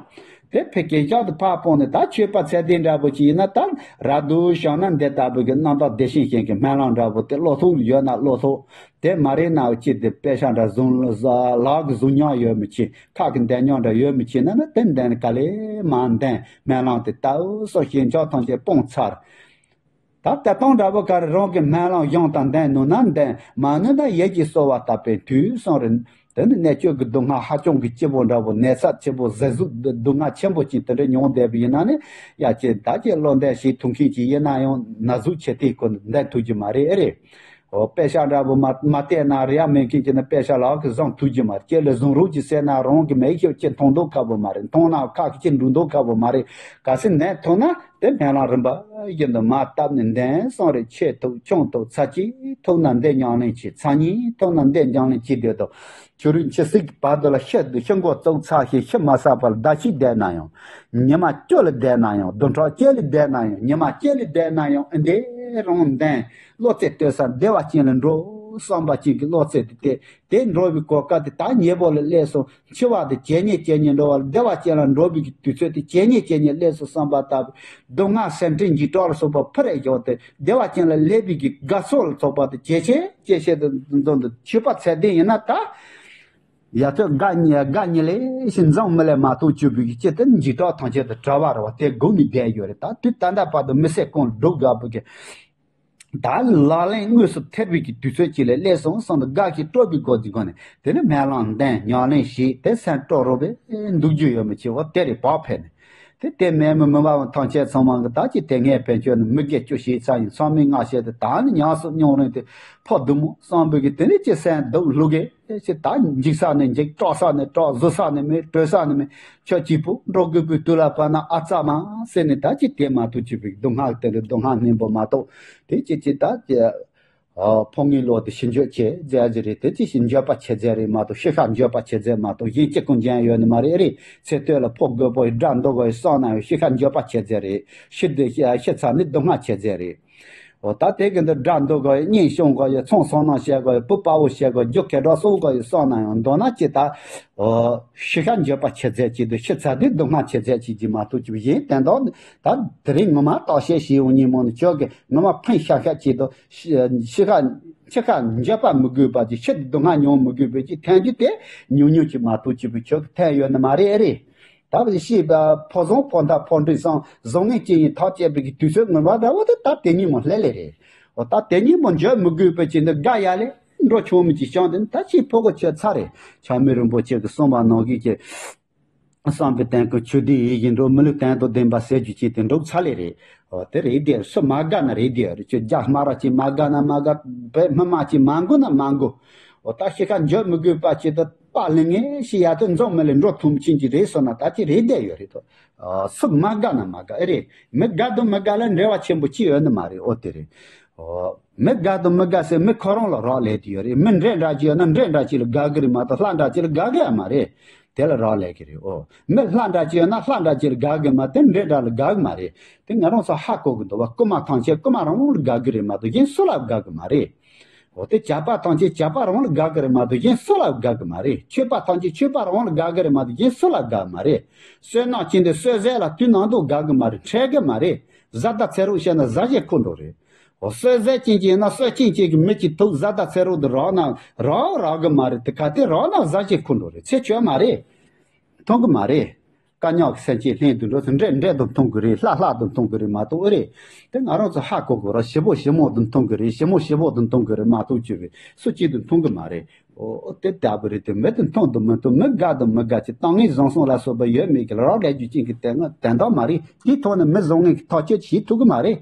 དེ་ཕར་ཞེན་ཆགས་དེ་ཕར་སྤོང་ནས་ད་ཆོས་པ་ཚད་ལྡན་འདྲ་པོ་ཅིག་ཡིན་ན་ད་ར་དུ་བྱང་ན་འདི་ལྟ་བུ་གི་རྣམ་དག་བདེ་ཞིང་ཞེན་གྱི་སྨོན་ལམ་འདྲ་པོ་དེ་ཀློག་ཐུབ་ཡོད་ན་ཀློག་ཐུབ། དེ་མ་རེད་ན་ཅི་དེ་དཔེ་ཆ་འདྲ་བཟུང་ལག་གི་བཟུང་མྱོང་ཡོད་མི་ཆེ། ཁ་གི་འདོན་མྱོང་འདྲ་ཡོད་མི་ཆེ་ན་ན་དེ་འདོན་ག་ལེ་མ་འདོན། སྨོན་ལམ་དེ་ལྟ་བུ་སོགས་ཞེན་ཆགས་ཐམས་ཅད་སྤོང་ཚར། ད་ལྟ་སྟངས་འདྲ་པོ་ག་རེ་རང་གི་སྨོན་ལམ་གཞུང་དང་ལྡན་ནུས་ན་ལྡན། མ་ནུས་ན་ཡིད་ཀྱིས་གསོལ་བ་བཏབ་པའི་མཐུས་གསུངས་རེད། དེ་ནི་གནད་གཅོད་ཀྱི་སྡུག་བསྔལ་ཧ་ཅང་གི་སྐྱིད་པོ་འདྲ་པོ་ནད་ཚབས་ཆེན་པོ་ཟས་ཟུག་སྡུག་བསྔལ་ཆེན་པོ་ཅིག་དེ་འདྲ་མྱོང་བསྡད་པ་ཡིན་ན་ནི་ཡ་ཅེ་ད་ཅེ་བློ་འདས་ཤིག་ཐུག་མཁན་ཅིག་ཡིན་ན་ཡང་ན་ཟུག་ཆེ་དེའི་སྐོར་འདོན་ཐུབ་ཀྱི་མ་རེད་ཨེ་རེད། འོ་དཔེ་ཆ་འདྲ་པོ་མ་མ་བལྟས་ན་རེ་ཡ་མེད་མཁན་ཅིག་ནི་དཔེ་ཆ་ལག་གི་བཟུང་ཐུབ་ཀྱི་མ་རེད། ཅེ་ལ་བཟུང་རོགས་ཀྱི་ཟེར་ན་རང་གི་མིག་ཤེས་ཀྱི་མཐོང་མདོག་ཁ་པོ་མ་རེད། མཐོང་ན་ཁ་ཀྱི་འགྲོ་མདོག་ཁ་པོ་མ་རེད། གལ་སྲིད་ནད་ཐོབ་ན། དེ་སྨོན་ལམ་རིམ་པ་བཞིན་དུ་མར་བཏབ་ནས་འདོན་གསུངས་རེད། ཆེ་ཐུབ་ཆུང་ཐུབ་ཚར་གཅིག་ཐུབ་ན་འདི་ཉམས་ལེན་བྱེད། ཚར་གཉིས་ཐུབ་ན་འདི་ཉམས་ལེན་བྱེད་དེ་དང་། ཕྱི་རོལ་འཆི་སྲིད་ཀྱི་བར་དུ་ལ་ཤི་དུ་ཤི་འགོ་བཙུགས་ཚར་ཞིང་ཤི་མ་ཚར་བར་ཟླ་གཅིག་བསྡད་ན་ཡང་། ཉི་མ་བཅུ་ལ་བསྡད་ན་ཡང་། བདུན་ཕྲག་གཅིག་ལ་བསྡད་ན་ཡང་། ཉི་མ་གཅིག་ལ་བསྡད་ན་ཡང་། ཨེ་འདི་རང་འདོན། བློ་རྩེ་གཏོད་ས་བདེ་བ་ཅན་ལ་འགྲོ། བསམ་པ་ཅན་གྱི་བློ་རྩེ་དེ་སྟེ། དེ་འགྲོ་བའི་གོ་སྐབས་དེ་ད་ཉེ་པོ་ལ་སླེབས་སོང་། འཆི་བ་དེ་ཇེ་ཉེ་ཇེ་ཉེ་འགྲོ་བ་ལ། བདེ་བ་ཅན་ལ་འགྲོ་བའི་གི་དུས་ཚོད་དེ་ཇེ་ཉེ་ཇེ་ཉེ་སླེབས་སོང་བསམ་པ་ལྟ་བུ། སྡུག་བསྔལ་སེམས་ཁྲལ་འཇིགས་སྐྲག་ལ་སོགས་པ་ཕར་རེ་བཞག་སྟེ། བདེ་བ་ཅན་ལ་སླེབས་པའི་གི་དགའ་ཚོར་ལ་སོགས་པ་དེ་ཇེ་ཆེ་ཇེ་ཆེ་དུ་འཛོམས་འདུག། འཆི་བ་ཚེ་འདི་ཡིན་ན་ད། ཡ་ཐོད་དགའ་ཉེ་དགའ་ཉེ་ལས་ཤིན་འཛམ་མི་ལས་མ་གཏོགས་བཅུ་པའི་གི་སྤྱི་དེ་འཇིགས་སྐྲག་ཐམས་ཅད་དུ་བྲལ་བ་རེད་བ། དེ་སྒོ་ནས་བསྡད་ཡོད་རེད། ད་དུས་ད་ལྟ་བར་དུ་མི་ཚེ་གང་སྒྲུབ་དགའ་བོ་གི། ད་ལག་ལེན་དངོས་སུ་ཐེབས་པའི་གི་དུས་ཚོད་ཅིག་ལ་སླེབས་སོང་བསམ་དུ་དགའ་སྐྱིད་སྤྲོ་བའི་སྒོ་འཛིན་སྒོ་ནས། དེ་ནི་སྨོན་ལམ་འདོན། ཉམས་ལེན་བྱས། དེ་སེམས་སྤྲོ་རོགས་པས་འདུག་རྒྱུ་ཡོད་མི་ཆེ་བ་དེ་རེད་བག་ཕེབས་ནས། དེ་དེ་མེད་མི་མི་མང་ཐམས་ཅད་ཚང་མ་གི་ད་ཅི་དེ་སྔའི་ཕན་ཆོད་ནི་མི་དགེ་བཅུ་ཞེས་ཚར་ཡིན། ཚང་མས་སྔ་ཞལ་དུ་ད་ནི་ཉམས་སུ་མྱོང་རིང་དུ་ཕོ་བདུད་མོ་བསམ་པའི་གི་དེ་ནི་ཅི་སེམས་སྡུག་བླུག་གི་ཅི་ད་འཇིགས་ས་ནི་འཇིགས། སྐྲག་ས་ནི་སྐྲག། བཟོད་ས་ནི་མེད། གྲོལ་ས་ནི་མེད། ཁྱོད་གཅིག་པུ་འགྲོ་དགོས་པའི་དུས་ལ་བབ་ན་ཨ་ཙ་མ་ཟེར་ནས་ད་ཅི་དེ་མ་གཏོགས་ཅི་བིག་སྡུག་བསྔལ་དེ་ལ་སྡུག་བསྔལ་སྣུན་པོ་མ་གཏོགས་དེ་ཅི་ཅི་ད་ཅི། ཨ། ཕོ་ངའི་བློ་དེ་ཤི་འགྱོད་ཆེ་མཛད་ཟེར་རེད། དེ་ཅི་ཤི་འགྱོད་པ་ཆེ་མཛད་རེད་མ་གཏོགས་ཤི་ཁ་འགྱོད་པ་ཆེ་མཛད་མ་གཏོགས་གཞན་ཅི་ཀུན་འཇོན་ཡོད་ནི་མ་རེད། རེད། ཚེ་སྟོད་ལ་ཕོ་རྒོད་པོ་ཡི་དགྲ་འདུལ་དགོས་ཡི་བསམ་ན་ཡང་ཤི་ཁ་འགྱོད་པ་ཆེ་མཛད་རེད། ཤི་དེ་ཤི་ཤི་ཚར་ནི་སྡུག་བསྔལ་ཆེ་མཛད་རེད། འོ་ད་དེ་གི་འདི་དགྲ་འདུལ་དགོས་ཡི་གཉེན་སྐྱོང་དགོས་ཡི་ཚོང་སོང་ནང་བྱེད་དགོས་ཡི་བུ་དཔའ་བོ་བྱེད་དགོས་རྒྱུ་ཁེ་གྲོགས་གསོག་དགོས་ཡི་བསམ་ན་ཡང་མདོར་ན་ཅི་ད། འོ་ཤི་ཁ་འགྱོད་པ་ཆེ་མཛད་ཅིག་དང་ཤི་ཚར་དུས་སྡུག་བསྔལ་ཆེ་མཛད་ཅིག་གི་མ་གཏོགས་ཅི་གཞན་དོན་དག་ད་དེ་རིང་ངོ་མ་བརྟག་དཔྱད་བྱས་ཡོང་ཉིན་མོ་ནི་ཁྱོད་ཀྱི་ངོ་མ་ཕན་ཤ་ཤ་ཅིག་དང་། ཤི་ཤི་ཁ་ཤི་ཁ་འགྱོད་པ་མི་དགོས་པ་ཅིག་ཤི་སྡུག་བསྔལ་མྱོང་མི་དགོས་པའི་ཅིག་ཐོན་རྒྱུ་དེ་ཉུང་ཉུང་ཅིག་མ་གཏོགས་ཅི་བུ་ཁྱོད་ཀྱི་ཐོན་ཡོད་ནི་མ་རེད། ཨེ་རེད། ད་བཞི་པ་ཕོ་བཟང་ཕོ་མཐའ་ཕོ་འདྲེ་སང་བཟང་ངན་སྐྱེ་ཡི་ཐག་བཅད་པའི་གི་དུས་ཚོད་ངོ་མ་འདྲ་བོ་དེ་ད་དེ་ཉིན་མོ་སླེབས་ལེ་རེད། འོ་ད་དེ་ཉིན་མོ་འགྱོད་མི་དགོས་པའི་ཅིག་འདི་དགའ་ཡ་ལེ་འགྲོ་ཆུང་མི་ཅིག་བྱང་དེ་ད་ཅིག་ཕོ་གོ་ཆོད་ཚར་རེད། ཆགས་མེད་རིན་པོ་ཆེ་གི་གསུངས་པ་ནང་བཞིན་གྱི། བསམ་པའི་དོན་ཀུན་ཆོས་ལྡན་ཡིད་བཞིན་འགྲོ། མི་ལུས་དོན་དང་ལྡན་པ་ཟེར་རྒྱུ་ཅན་དེ་འགྲུབ་ཚར་ལེ་རེད། འོ་དེ་རེད་དེ་སུ་མ་དགའ་ན་རེད་དེ་རེད། ཁྱོད་རྒྱ་སྨ་ར་ཅིག་མ་དགའ་ན་མ་དགའ། བོད་སྨི་མ་ཅིག་མ་དགོ་ན་མ་དགོ། འོ་ད་ཤི་ཁ་འགྱོད་མི་དགོས་པ་ཅིག་ཏུ་པ་ལི་ངེ་ཤི་ཡ་དུ་འཛོམས་མི་ལས་འགྲོ་ཐུམ་ཕྱིན་གྱི་རེད་སོ་ན་ད་ཅི་རེད་དེ་ཡོད་རེད་དོ། སུ་མ་དགའ་ན་མ་དགའ་ཨེ་རེད། མི་དགའ་དང་མི་དགའ་ལ་འབྲེལ་བ་ཆེན་པོ་ཅི་ཡོད་ནི་མ་རེད། འོ་དེ་རེད། འོ། མི་དགའ་དང་མི་དགའ་ཟེར་མི་ཁོ་རང་ལ་རག་ལས་དེ་ཡོད་རེད། མི་འདྲེ་འདྲ་ཅིག་ཡོད་ན་འདྲེ་འདྲ་ཅིག་ལ་དགའ་གི་རེད་མ་གཏོགས་ལྷ་འདྲ་ཅིག་ལ་དགའ་གི་ཡ་མ་རེད། དེ་ལ་རག་ལས་ཀྱི་རེད། འོ། མི་ལྷ་འདྲ་ཅིག་ཡོད་ན་ལྷ་འདྲ་ཅིག་ལ་དགའ་གི་མ་གཏོགས་འདྲེ་འདྲ་ལ་དགའ་གི་མ་རེད། དེ་ང་རང་ཚོ་ཧ་གོ་གི་འདུག་བ། རྐུན་མ་ཐམས་ཅད་རྐུན་མ་རང་ལ་དགའ་གི་རེད་མ་གཏོགས་གཞན་སུ་ལ་དགའ་གི་མ་རེད། འོ་དེ་ཇག་པ་ཐམས་ཅད་ཇག་པ་རང་ལ་དགའ་གི་རེད་མ་གཏོགས་གཞན་སུ་ལ་དགའ་གི་མ་རེད། ཆོས་པ་ཐམས་ཅད་ཆོས་པ་རང་ལ་དགའ་གི་རེད་མ་གཏོགས་གཞན་སུ་ལ་དགའ་གི་མ་རེད། བསོད་ནམས་ཅན་དེ་བསོད་ཟད་ལ་དུས་ནམ་དུ་དགའ་གི་མ་རེད། འཕྲད་གི་མ་རེད། བཟའ་ཟླ་འཚོལ་རོགས་བྱས་ན་བཟའ་བྱའི་ཁུར་འགྲོ་རེད། འོ་བསོད་ཟད་ཅན་གྱི་ཡིན་ན་བསོད་ཅན་གྱི་མི་གཅིག་ཐུག་བཟའ་ཟླ་འཚོལ་རོགས་དེ་རག་ན་རག་རག་གི་མ་རེད། དེ་ག་དེ་རག་ན་བཟའ་བྱའི་ཁུར་འགྲོ་རེད། ཚེ་ཆོད་མ་རེད། མཐོང་གི་མ་རེད། དཀའ་རྙོག་གི་སེམས་ཅན་ལྷན་དུ་འགྲོ་ཚུལ་འདྲེ་འདྲེ་དང་མཐོང་གི་རེད། ལྷ་ལྷ་དང་མཐོང་གི་རེད་མ་གཏོགས་ཨེ་རེད། དེ་ང་རང་ཚོ་ཧ་གོ་དགོས་ར། ཞི་བོ་ཞི་མོ་དང་མཐོང་གི་རེད། ཞི་མོ་ཞི་བོ་དང་མཐོང་གི་རེད་མ་གཏོགས་ཅི་རེད། སུ་གཅིག་དང་མཐོང་གི་མ་རེད། འོ་དེ་ལྟ་བུ་རེད་དེ། མི་དེ་མཐོང་དང་མི་མཐོང་། མི་དགའ་དང་མི་དགའ་ཅིག་བཏང་ངེས་བཟང་སོང་ལ་སོགས་པ་ཡོད་མེད་ཀྱི་རག་ལས་རྒྱུ་ཅན་གྱི་དེ་ང་དན་རྟགས་མ་རེད། དེའི་ཐོག་ནས་མི་བཟང་ངན་གྱི་ཐག་གཅོད་བྱེད་ཐུབ་ཀྱི་མ་རེད།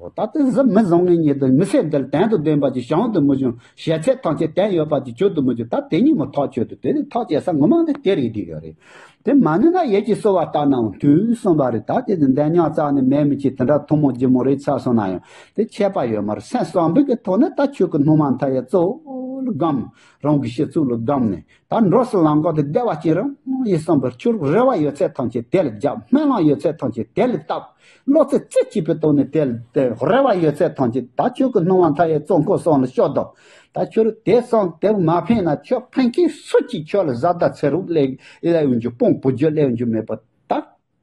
འོ་ད་དེ་གཟི་མི་བཟང་ངན་གཉིས་དང་མི་སེར་འདི་ལ་དོན་དང་ལྡན་པ་ཅིག་བྱང་དུ་མི་འབྱུང་། ཞལ་ཚད་ཐམས་ཅད་དོན་ཡོད་པ་ཅིག་གྱུར་དུ་མི་འཇུག། ད་དེ་གཉིས་མོ་ཐག་ཆོད་དུ་དེ་ནི་ཐག་བཅད་ས་ངོ་མ་འདི་དེ་རེད་དེ་ཡོད་རེད། དེ་མ་ནུས་ན་ཡིད་ཀྱི་གསོལ་བ་བཏབ་ནའང་དུས་གསུངས་པ་རེད། ད་དེ་འདི་འདོན་སྙིང་རྩ་ནས་མེད་མི་ཅིག་དེ་འདྲ་ཐུན་མོང་ཇི་མོ་རེད་ཚར་སོང་ན་ཡང་དེ་ཁྱད་པར་ཡོད་མ་རེད། སེམས་བསམ་པའི་གི་ཐོག་ནས་ད་ཆོས་ཀྱི་སྣང་བ་མཐའ་ཡས་གཙོ་བོ་ལ་བསྒོམ། རང་གི་སྤྱི་གཙུག་ལ་བསྒོམ་ནས་ད་འགྲོ་སའི་ལམ་ཁ་དེ་བདེ་བ་ཅན་རང་ཡིན་བསམ་པར་ཁྱོད་རེ་བ་ཡོད་ཚད་ཐམས་ཅད་དེ་ལ་བརྒྱབ། སྨོན་ལམ་ཡོད་ཚད་ཐམས་ཅད་དེ་ལ་བཏབ། བློ་རྩེ་རྩེ་གཅིག་པའི་ཐོག་ནས་དེ་ལ་དེ་རེ་བ་ཡོད་ཚད་ཐམས་ཅད་ད་ཁྱོད་ཀྱི་སྣང་བ་མཐའ་ཡས་གཙོ་འཁོར་གསུམ་ལ་ཤོག་དང་། ད་ཁྱོད་དེ་སང་དེ་མ་ཕན་ན་ཁྱོད་ཕན་མཁན་སུ་གཅིག་ཁྱོད་ལ་བཟའ་ཟླ་འཚོལ་རོགས་སླེབས་སླེབས་ཡོང་རྒྱུ། དཔུང་བུ་རྒྱུད་སླེབས་ཡོང་རྒྱུ་མེད་པ་ད་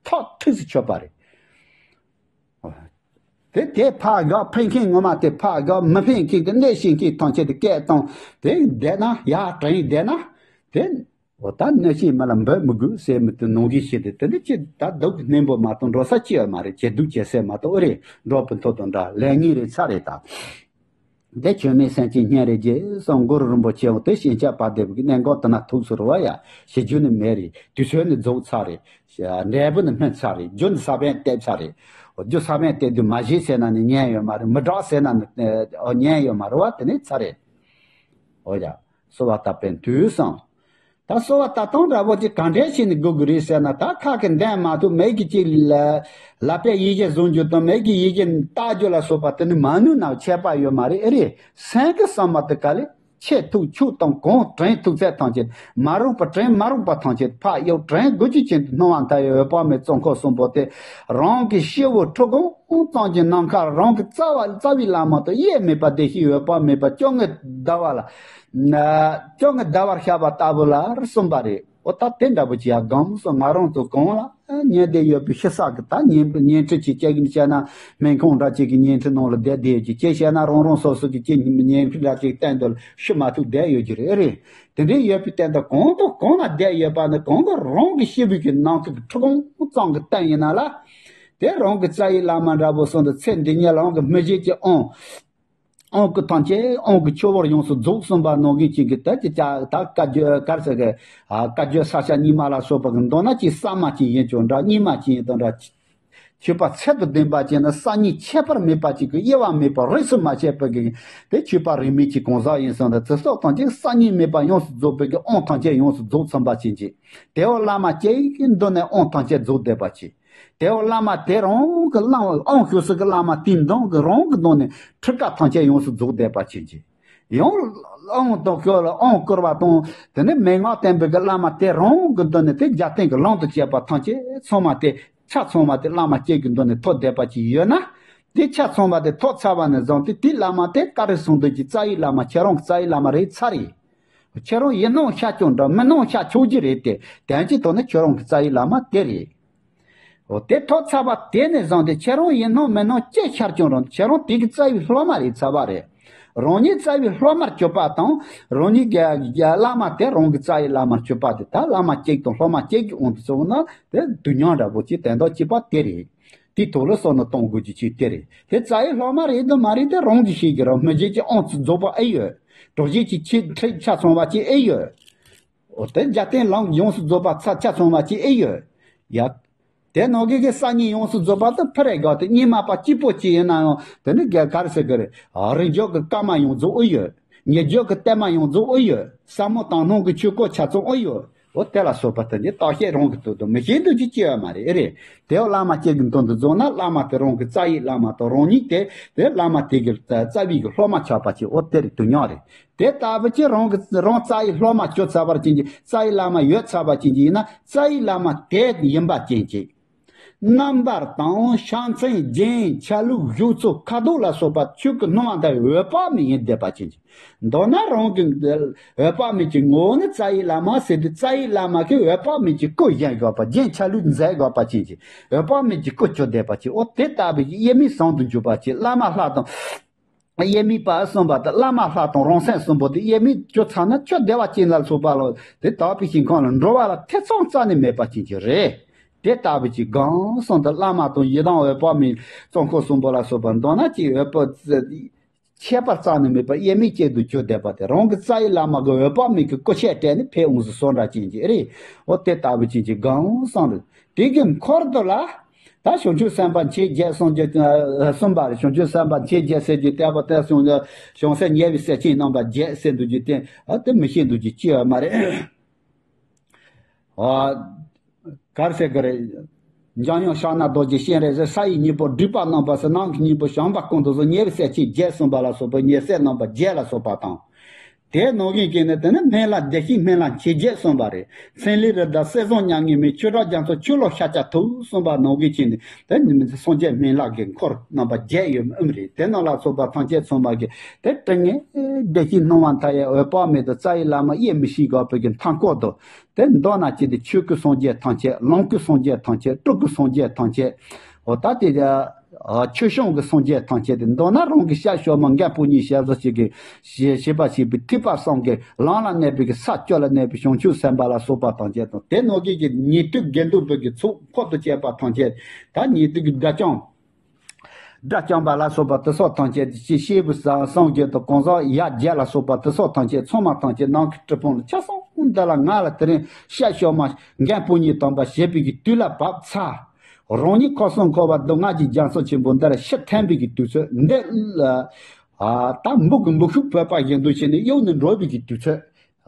ཐག་ཐིག་སེ་ཆོད་པ་རེད། དེ་དེ་ཕར་དགག། ཕན་མཁན་ངོ་མ་དེ་ཕར་དགག། མི་ཕན་མཁན་དེ་གནོད་བྱེད་མཁན་ཐམས་ཅད་དེ་སྐད་བཏང་དེ་བསྡད་ན་ཡར་དྲན་བསྡད་ན་དེ། འོ་ད་གནོད་བྱེད་མི་ལ་འབོད་མི་དགོས་ཟེར་མི་དེ་ནང་བཞིན་བྱེད་དེ་དེ་འདྲ་ཅི་ད་སྡུག་གི་སྣུན་པོ་མ་གཏོགས་འགྲོ་ས་ཅི་ཡོད་མ་རེད། ཇེ་སྡུག་ཇེ་སེར་མ་གཏོགས་ཨེ་རེད། འགྲོ་བུ་མཐོ་དང་འདྲ་ལས་ངན་རེད་ཚར་རེད་ད། འདི་བཅོས་མའི་སེམས་ཅན་སྙིང་རེ་རྗེ་སོགས་གུ་རུ་རིན་པོ་ཆེ་འོ་དེ་ཞིང་ཆགས་པ་བདེ་བའི་གནས་འགོག་དུ་ན་ཐུགས་སུ་རུ་བ་ཡ་ཞེ་རྒྱུ་ནི་མེད་རེད། དུས་ཚོད་ནི་རྫོགས་ཚར་རེད། འབྲས་བུ་ནི་སྨིན་ཚར་རེད། རྒྱུ་ནི་ས་བོན་བཏབ་ཚར་རེད། འོ་རྒྱུ་ས་བོན་བཏབ་དུས་མ་བཞེས་ཟེར་ན་ནི་ཉན་ཡོད་མ་རེད། མི་དྲག་ཟེར་ན་ནི་ཉན་ཡོད་མ་རེད་བ། དེ་ནི་ཚར་རེད། འོ་ཡ། གསོལ་བ་བཏབ་པའི་དུས་སང་། ད་གསོལ་བ་བཏབ་སྟངས་འདྲ་པོ་ཅིག་ག་འདྲས་བྱས་ནས་དགོས་ཀྱི་རེད་ཟེར་ན། ད་ཁ་གི་འདོན་མ་ཐུབ་མིག་གིས་ཅིག་ལ་ལག་པས་ཡིད་ཀྱིས་བཟུང་རྒྱུ་དང་མིག་གིས་ཡིད་ཀྱིས་བལྟ་རྒྱུ་ལ་སོགས་པ་དེ་ནི་མ་ནུས་ན་ཁྱད་པར་ཡོད་མ་རེད། ཨེ་རེད། སེམས་ཀྱི་བསམ་པ་དེ་ག་ལེ་ ཆེ་ཐུག་ཆུག་དང་གང་དྲན་ཐུག་ཚད་ཐམས་ཅད། མ་རུངས་པ་དྲན་མ་རུངས་པ་ཐམས་ཅད་ཕར་གཡུག་དྲན་དགོས་རྒྱུ་ཅན་དུ་སྣང་བ་མཐའ་ཡས་འོད་དཔག་མེད་གཙོ་འཁོར་གསུམ་པོ་དེ། རང་གི་སྤྱི་བོ་ཁྲི་སྒང་ཙམ་གྱི་ནམ་མཁར་རང་གི་རྩ་བ་རྩ་བའི་བླ་མ་དང་དབྱེར་མེད་པ་བདེ་གཤེགས་འོད་དཔག་མེད་པ་བཅོ་ལྔ་ཟླ་བ་ལ། བཅོ་ལྔ་ཟླ་བར་ཤར་བ་ལྟ་བུ་ལ་གསུངས་པ་རེད། འོ་ད་དེ་འདྲ་པོ་ཅིག་ཡ་སྒང་སོ་ང་རང་ཚོ་གང་ལ་ཉན་བསྡད་ཡོད་པའི་ཤི་ས་གི་ད་ཉན་ཉན་ཁྲི་ཅིག་ཅིག་བྱས་ན་སྨན་ཁང་འདྲ་ཅིག་གི་ཉན་ཁྲི་ནང་ལ་བསྡད་བསྡད་ཀྱི་ཅིག་བྱས་ན་རང་རང་སོ་སོ་གི་ཅིག་ཉན་ཁྲི་འདྲ་ཅིག་སྟེང་དུ་ལ་ཤི་མ་ཐུབ་བསྡད་ཡོད་ཀྱི་རེད་རེད། དེ་འདྲའི་ཡོད་པའི་སྟེང་དུ་གང་དང་གང་ལ་བསྡད་ཡོད་པ་ནི་གང་གི་རང་གི་སྤྱི་བོའི་གི་ནང་གི་ཁྲི་སྒང་ཙམ་གི་སྟེང་ཡིན་ན་ལ། དེ་རང་གི་རྩ་བའི་བླ་མ་འདྲ་པོ་སོང་དུ་ཚེ་འདི་ཉིད་ལ་རང་གི་མི་བརྗེད་ཀྱི་དབང་། དབང་བསྐུར་ཐམས་ཅད་དབང་གི་ཆུ་བུར་ཡོངས་སུ་རྫོགས་གསུངས་པ་ནང་བཞིན་ཅིག་གི་ད་ཅི་ཅག་ད་བཀའ་བརྒྱུད་གར་ཟེར་གི་ཨ་བཀའ་བརྒྱུད་ས་སྐྱ་རྙིང་མ་ལ་སོགས་པ་གི་མདོར་ན་ཅིག་གསར་མ་ཅིག་ཡིན་ཀྱང་འདྲ་རྙིང་མ་ཅིག་ཡིན་དང་འདྲ། མཆོད་པ་ཚད་དུ་ལྡན་པ་ཅིག་ནི་གསར་རྙིང་ཁྱད་པར་མེད་པ་ཅིག་གི་དབྱེ་བ་མེད་པར་རིས་སུ་མ་ཆད་པ་གི་དེ་མཆོད་པ་རིས་མེད་ཅིག་གང་ཟག་ཡིན་སོང་ད་ཚེ་སྲོག་ཐམས་ཅད་གསར་རྙིང་མེད་པ་ཡོངས་སུ་རྫོགས་པའི་གི་དབང་ཐམས་ཅད་ཡོངས་སུ་རྫོགས་ཚུན་པ་ཅན་ཅིག་དེ་འོ་བླ་མ་སྐྱེ་ཡི་གི་མདུན་ནས་དབང་ཐམས་ཅད་རྫོགས་བསྡད་པ་ཅིག་དེ་འོ་བླ་མ་དེ་རང་གི་བླ་མ་དབང་ཞུ་སྲིད་གི་བླ་མ་དེའི་མདུན་གི་རང་གི་མདུན་ནས་ཁྲི་ཀ་ཐམས་ཅད་ཡོངས་སུ་རྫོགས་བསྡད་པ་ཅན་གྱི། ཡང་དབང་དང་སྐུར་ལ་དབང་བསྐུར་བ་དང་དེ་ནས་མན་ངག་བསྟན་པའི་གི་བླ་མ་དེ་རང་གི་མདུན་ནས་དེ་རྒྱབ་རྟེན་གི་ལམ་དུ་བྱས་པ་ཐམས་ཅད་ཚང་མ་དེ་ཆ་ཚང་བ་དེ་བླ་མ་སྐྱེ་གི་མདུན་ནས་ཐོབ་བསྡད་པ་ཅིག་ཡོད་ན། དེ་ཆ་ཚང་བ་དེ་ཐོབ་ཚར་བ་ནས་བཟུང་སྟེ་དེའི་བླ་མ་དེ་ག་རེ་གསུང་འདོད་ཀྱི་རྩ་བའི་བླ་མ་ཁྱེད་རང་གི་རྩ་བའི་བླ་མ་རེད་ཚར་ཡིན། ཁྱེད་རང་ཡིན་སྣང་ཤར་ཀྱང་འདྲ་མིན་སྣང་ཤར་ཆོག་གི་རེད་དེ། དོན་གྱི་ཐོག་ནས་ཁྱེད་རང་གི་རྩ་བའི་བླ་མ་དེ་རེད། འོ་དེ་ཐོབ་ཚར་བ་དེ་ནས་བཟུང་སྟེ་ཁྱེད་རང་ཡིན་སྣང་མིན་སྣང་ཅི་ཤར་ཀྱང་རུང་ཁྱེད་རང་དེ་གི་རྩ་བའི་སློབ་མ་རེད་ཚར་བ་རེད། རང་ཉིད་རྩ་བའི་སློབ་མར་གྱུར་པ་དང་རང་ཉིད་ཀྱི་བླ་མ་དེ་རང་གི་རྩ་བའི་བླ་མར་གྱུར་པ་དེ་ད་བླ་མ་གཅིག་དང་སློབ་མ་གཅིག་གི་དབང་དུ་སོང་ན་དེ་དུས་མཉམ་འདྲ་པོ་ཅིག་དོན་དག་གཅིག་པ་དེ་རེད། དེའི་ཐོག་ལ་བསམ་བློ་གཏོང་དགོས་ཀྱི་ཆེད་དེ་རེད། དེ་རྩ་བའི་སློབ་མ་རེད་དམ་མ་རེད་དེ་རང་གིས་ཤེས་ཀྱི་རེད། མི་བརྗེད་ཀྱི་དབང་དུ་རྫོགས་པ་ཨེ་ཡོད། གྲོགས་བྱེད་ཀྱི་ཆེད་ཁྲིད་ཆ་ཚང་བ་ཅིག་ཨེ་ཡོད། འོ་དེ་རྒྱབ་རྟེན་ལམ་ཡོངས་སུ་རྫོགས་པ་ཚ་ཆ་ཚང་བ་ཅིག་ཨེ་ཡོད། ཡ། དེ་ནང་གི་གི་གསར་རྙིང་ཡོངས་སུ་རྫོགས་པ་དེ་ཕི་རེ་ག་དེ་རྙིང་མ་པ་གཅིག་པོ་ཅིག་ཡིན་ན་ཡང་དེ་ནི་ག་ག་རེ་ཟེར་གི་རེད། རིང་འཇོག་གི་སྐར་མ་ཡོངས་རྫོགས་ཨེ་ཡོད། ཉེ་འཇོག་གི་གཏེར་མ་ཡོངས་རྫོགས་ཨེ་ཡོད། ཟབ་མོ་དང་སྣང་གི་ཆོས་སྐོར་ཆ་ཚང་ཨེ་ཡོད། འོ་དེ་ལ་སོགས་པ་དེ་ནི་བརྟག་དཔྱད་རང་གི་དོན་དུ་མི་ཤེས་འདུག་ཅི་སྐྱེ་བ་མ་རེད་ཨེ་རེད། དེ་བླ་མ་སྐྱེ་གི་དོན་དུ་རྫོགས་ན་བླ་མ་དེ་རང་གི་རྩ་བའི་བླ་མ་དང་རང་ཉིད་དེ་དེ་བླ་མ་དེ་གི་རྩ་བའི་གི་སློབ་མ་ཆགས་པ་ཅིག་འོ་དེ་རེད་དུས་མཉམ་རེད། དེ་ལྟ་བུ་ཅིག་རང་གི་རང་རྩ་བའི་སློབ་མ་གྱུར་ཚར་བར་ཅན་གྱི་རྩ་བའི་བླ་མ་ཡོད་ཚར་བ་ཅན་གྱི་ཡིན་ན་རྩ་བའི་བླ་མ་དེ་ཡིན་པ་ཅན་གྱི། རྣམ་པར་དང་ཕྱག་མཚན་རྒྱན་ཆ་ལུགས་བཞུགས་ཚུལ་ཁ་དོག་ལ་སོགས་པ་ཆོས་ཀྱི་སྣང་བ་དང་འོད་དཔག་མེད་ཡིན་བསྡད་པ་ཅན་གྱི། མདོར་ན་རང་གི་འོད་དཔག་མེད་ཀྱི་ངོ་བོ་ནི་རྩ་བའི་བླ་མ་ཟེར་ཏེ་རྩ་བའི་བླ་མ་གི་འོད་དཔག་མེད་ཀྱི་སྐུ་བཞེངས་དགོས་པ་རྒྱན་ཆ་ལུགས་མཛད་དགོས་པ་ཅན་གྱི་འོད་དཔག་མེད་ཀྱི་སྐུ་གྱུར་བསྡད་པ་ཅན་འོ་དེ་ལྟ་བུའི་དབྱེར་མེད་ཟུང་དུ་འཇུག་པ་ཅན་བླ་མ་ལྷ་དང་། དབྱེར་མེད་པ་གསུམ་པ་དང་བླ་མ་ལྷ་དང་རང་སེམས་གསུམ་པོ་དེ་དབྱེར་མེད་གྱུར་ཚར་ན་ཆོས་བདེ་བ་ཅན་ལ་སོགས་པ་ལ་དེ་དག་པའི་ཞིང་ཁམས་ལ་འགྲོ་བ་ལ་ཐེ་ཚོམ་རྩ་ནས་མེད་པ་ཅན་གྱི་རེད། དེ་ལྟ་བུ་ཅིག་གང་གསུངས་ཏེ་བླ་མ་དང་ཡི་དམ་འོད་དཔག་མེད་གཙོ་འཁོར་གསུམ་པོ་ལ་སོགས་པ་མདོར་ན་ཅིག་འོད་དཔག་ཁྱད་པར་རྩ་ནས་མེད་པ་དབྱེར་མེད་ཅན་དུ་གྱུར་བསྡད་པ་དེ་རང་གི་རྩ་བའི་བླ་མ་གི་འོད་དཔག་མེད་ཀྱི་སྐུ་ཆས་སྤྲས་ནས་ཕེབས་འོང་ཟེར་སོགས་འདྲ་ཅན་གྱི་རེད། འོ་དེ་ལྟ་བུ་ཅན་གྱི་གང་གསུངས་རེད། དེ་གི་འཁོར་དུ་ལ། ད་བྱང་ཆུབ་སེམས་དཔའ་མཆེད་བརྒྱད་གསུངས་ཀྱི་གསུངས་པ་རེད། བྱང་ཆུབ་སེམས་དཔའ་མཆེད་བརྒྱད་ཟེར་གྱི་བསྟན་པ་དེ་གསུངས་ཀྱི་བྱང་སེམས་ཉེ་བའི་སྲས་ཆེན་རྣམ་པ་བརྒྱད་ཟེར་འདུག་ཀྱི་དེ་ཨ་དེ་མི་ཤེས་འདུག་ཀྱི་ཅི་ཡོད་མ་རེད། ཨ་གར་ཟེར་གི་རེད། འཇམ་དབྱངས་ཕྱག་ན་རྡོ་རྗེ་སྤྱན་རས་གཟིགས། ས་ཡི་སྙིང་པོ་སྒྲུབ་པ་རྣམ་པ་གསུམ། ནང་གི་སྙིང་པོ་བྱམས་པ་ཀུན་ཏུ་བཟང་། ཉེ་བའི་སྲས་ཆེན་བརྒྱད་གསུངས་པ་ལ་སོགས་པའི་ཉེ་སྲས་རྣམ་པ་བརྒྱད་ལ་སོགས་པ་དང་། དེ་ནང་བཞིན་གྱི་ནི་དེ་ནི་སྨན་བླ་བདེ་གཤེགས་སྨན་བླ་མཆེད་བརྒྱད་གསུངས་པ་རེད། མཚན་ལས་རི་དྭགས་གསེར་བཟང་མྱ་ངན་མེད། ཆོས་གྲགས་རྒྱ་མཚོ་ཆོས་ལ་ཤཱཀྱ་ཐུབ་གསུངས་པ་ནང་བཞིན་གྱི་ནི་དེ་ནི་སངས་རྒྱས་སྨན་བླ་གི་འཁོར་རྣམ་པ་བརྒྱད་ཡོད་མིན་རེད། དེ་རྣམས་ལ་སོགས་པ་ཐམས་ཅད་ཚང་མ་གི་དེ་ཏིང་ངེ་བདེ་གཤེགས་སྣང་བ་མཐའ་ཡས་འོད་དཔག་མེད་དུ་རྩ་བའི་བླ་མ་དབྱེ་མི་ཤེས་དགོས་པའི་གི་མཐའ་འཁོར་དུ། དེ་མདོར་ན་ཅི་སྟེ་ཆོས་སྐུ་སངས་རྒྱས་ཐམས་ཅད། ལོངས་སྐུ་སངས་རྒྱས་ཐམས་ཅད། སྤྲུལ་སྐུ་སངས་རྒྱས་ཐམས་ཅད། འོ་ད་དེ་ཆོས་སྐྱོང་གི་སངས་རྒྱས་ཐམས་ཅད་དེ་མདོར་ན་རང་གི་ཞབས་ཞབས་མ་མགོན་པོ་ཉིད་ཞབས་སོར་ཞིག་གི་ཞེས་ཞེས་པ་ཞེས་པའི་ཐེག་པ་གསུམ་གྱི་ལམ་ལ་གནས་པའི་གི་ས་བཅུ་ལ་གནས་པའི་བྱང་ཆུབ་སེམས་དཔའ་ལ་སོགས་པ་ཐམས་ཅད་དང་དེ་ནང་བཞིན་གྱི་ཉན་ཐོས་དགེ་འདུན་པའི་གི་ཚོགས་འཁོར་དུ་བཅས་པ་ཐམས་ཅད་ད་ཉན་ཐོས་ཀྱི་དགྲ་བཅོམ། དགྲ་བཅོམ་པ་ལ་སོགས་པ་དེ་སོགས་ཐམས་ཅད་ཀྱི་སྐྱེས་བུ་བཟང་སངས་རྒྱས་དང་གང་ཟག་ཡ་བརྒྱད་ལ་སོགས་པ་དེ་སོགས་ཐམས་ཅད་ཚང་མ་ཐམས་ཅད་ནང་གི་གྲུབ་དཔང་ལ་ཆ་ཚང་འདི་ལ་ང་ལ་དེ་རིང་ཤ་ཤོ་མ་མགོན་པོ་ཉིད་དམ་པ་ཞེས་པའི་གི་དུས་ལ་བབ་ཚར། རང་ཉིད་ཁམས་གསུམ་འཁོར་བ་སྡུག་བསྔལ་གྱི་རྒྱ་མཚོ་ཆེན་པོ་འདི་ལ་ཤི་འཐེན་པའི་གི་དུས་ཚོད་འདི་ལ་ཨ་ད་འབུ་གི་འབུ་ཤུགས་བོད་པ་བཞིན་དུ་བྱས་ནས་གཡུག་ནས་འགྲོ་བའི་གི་དུས་ཚོད།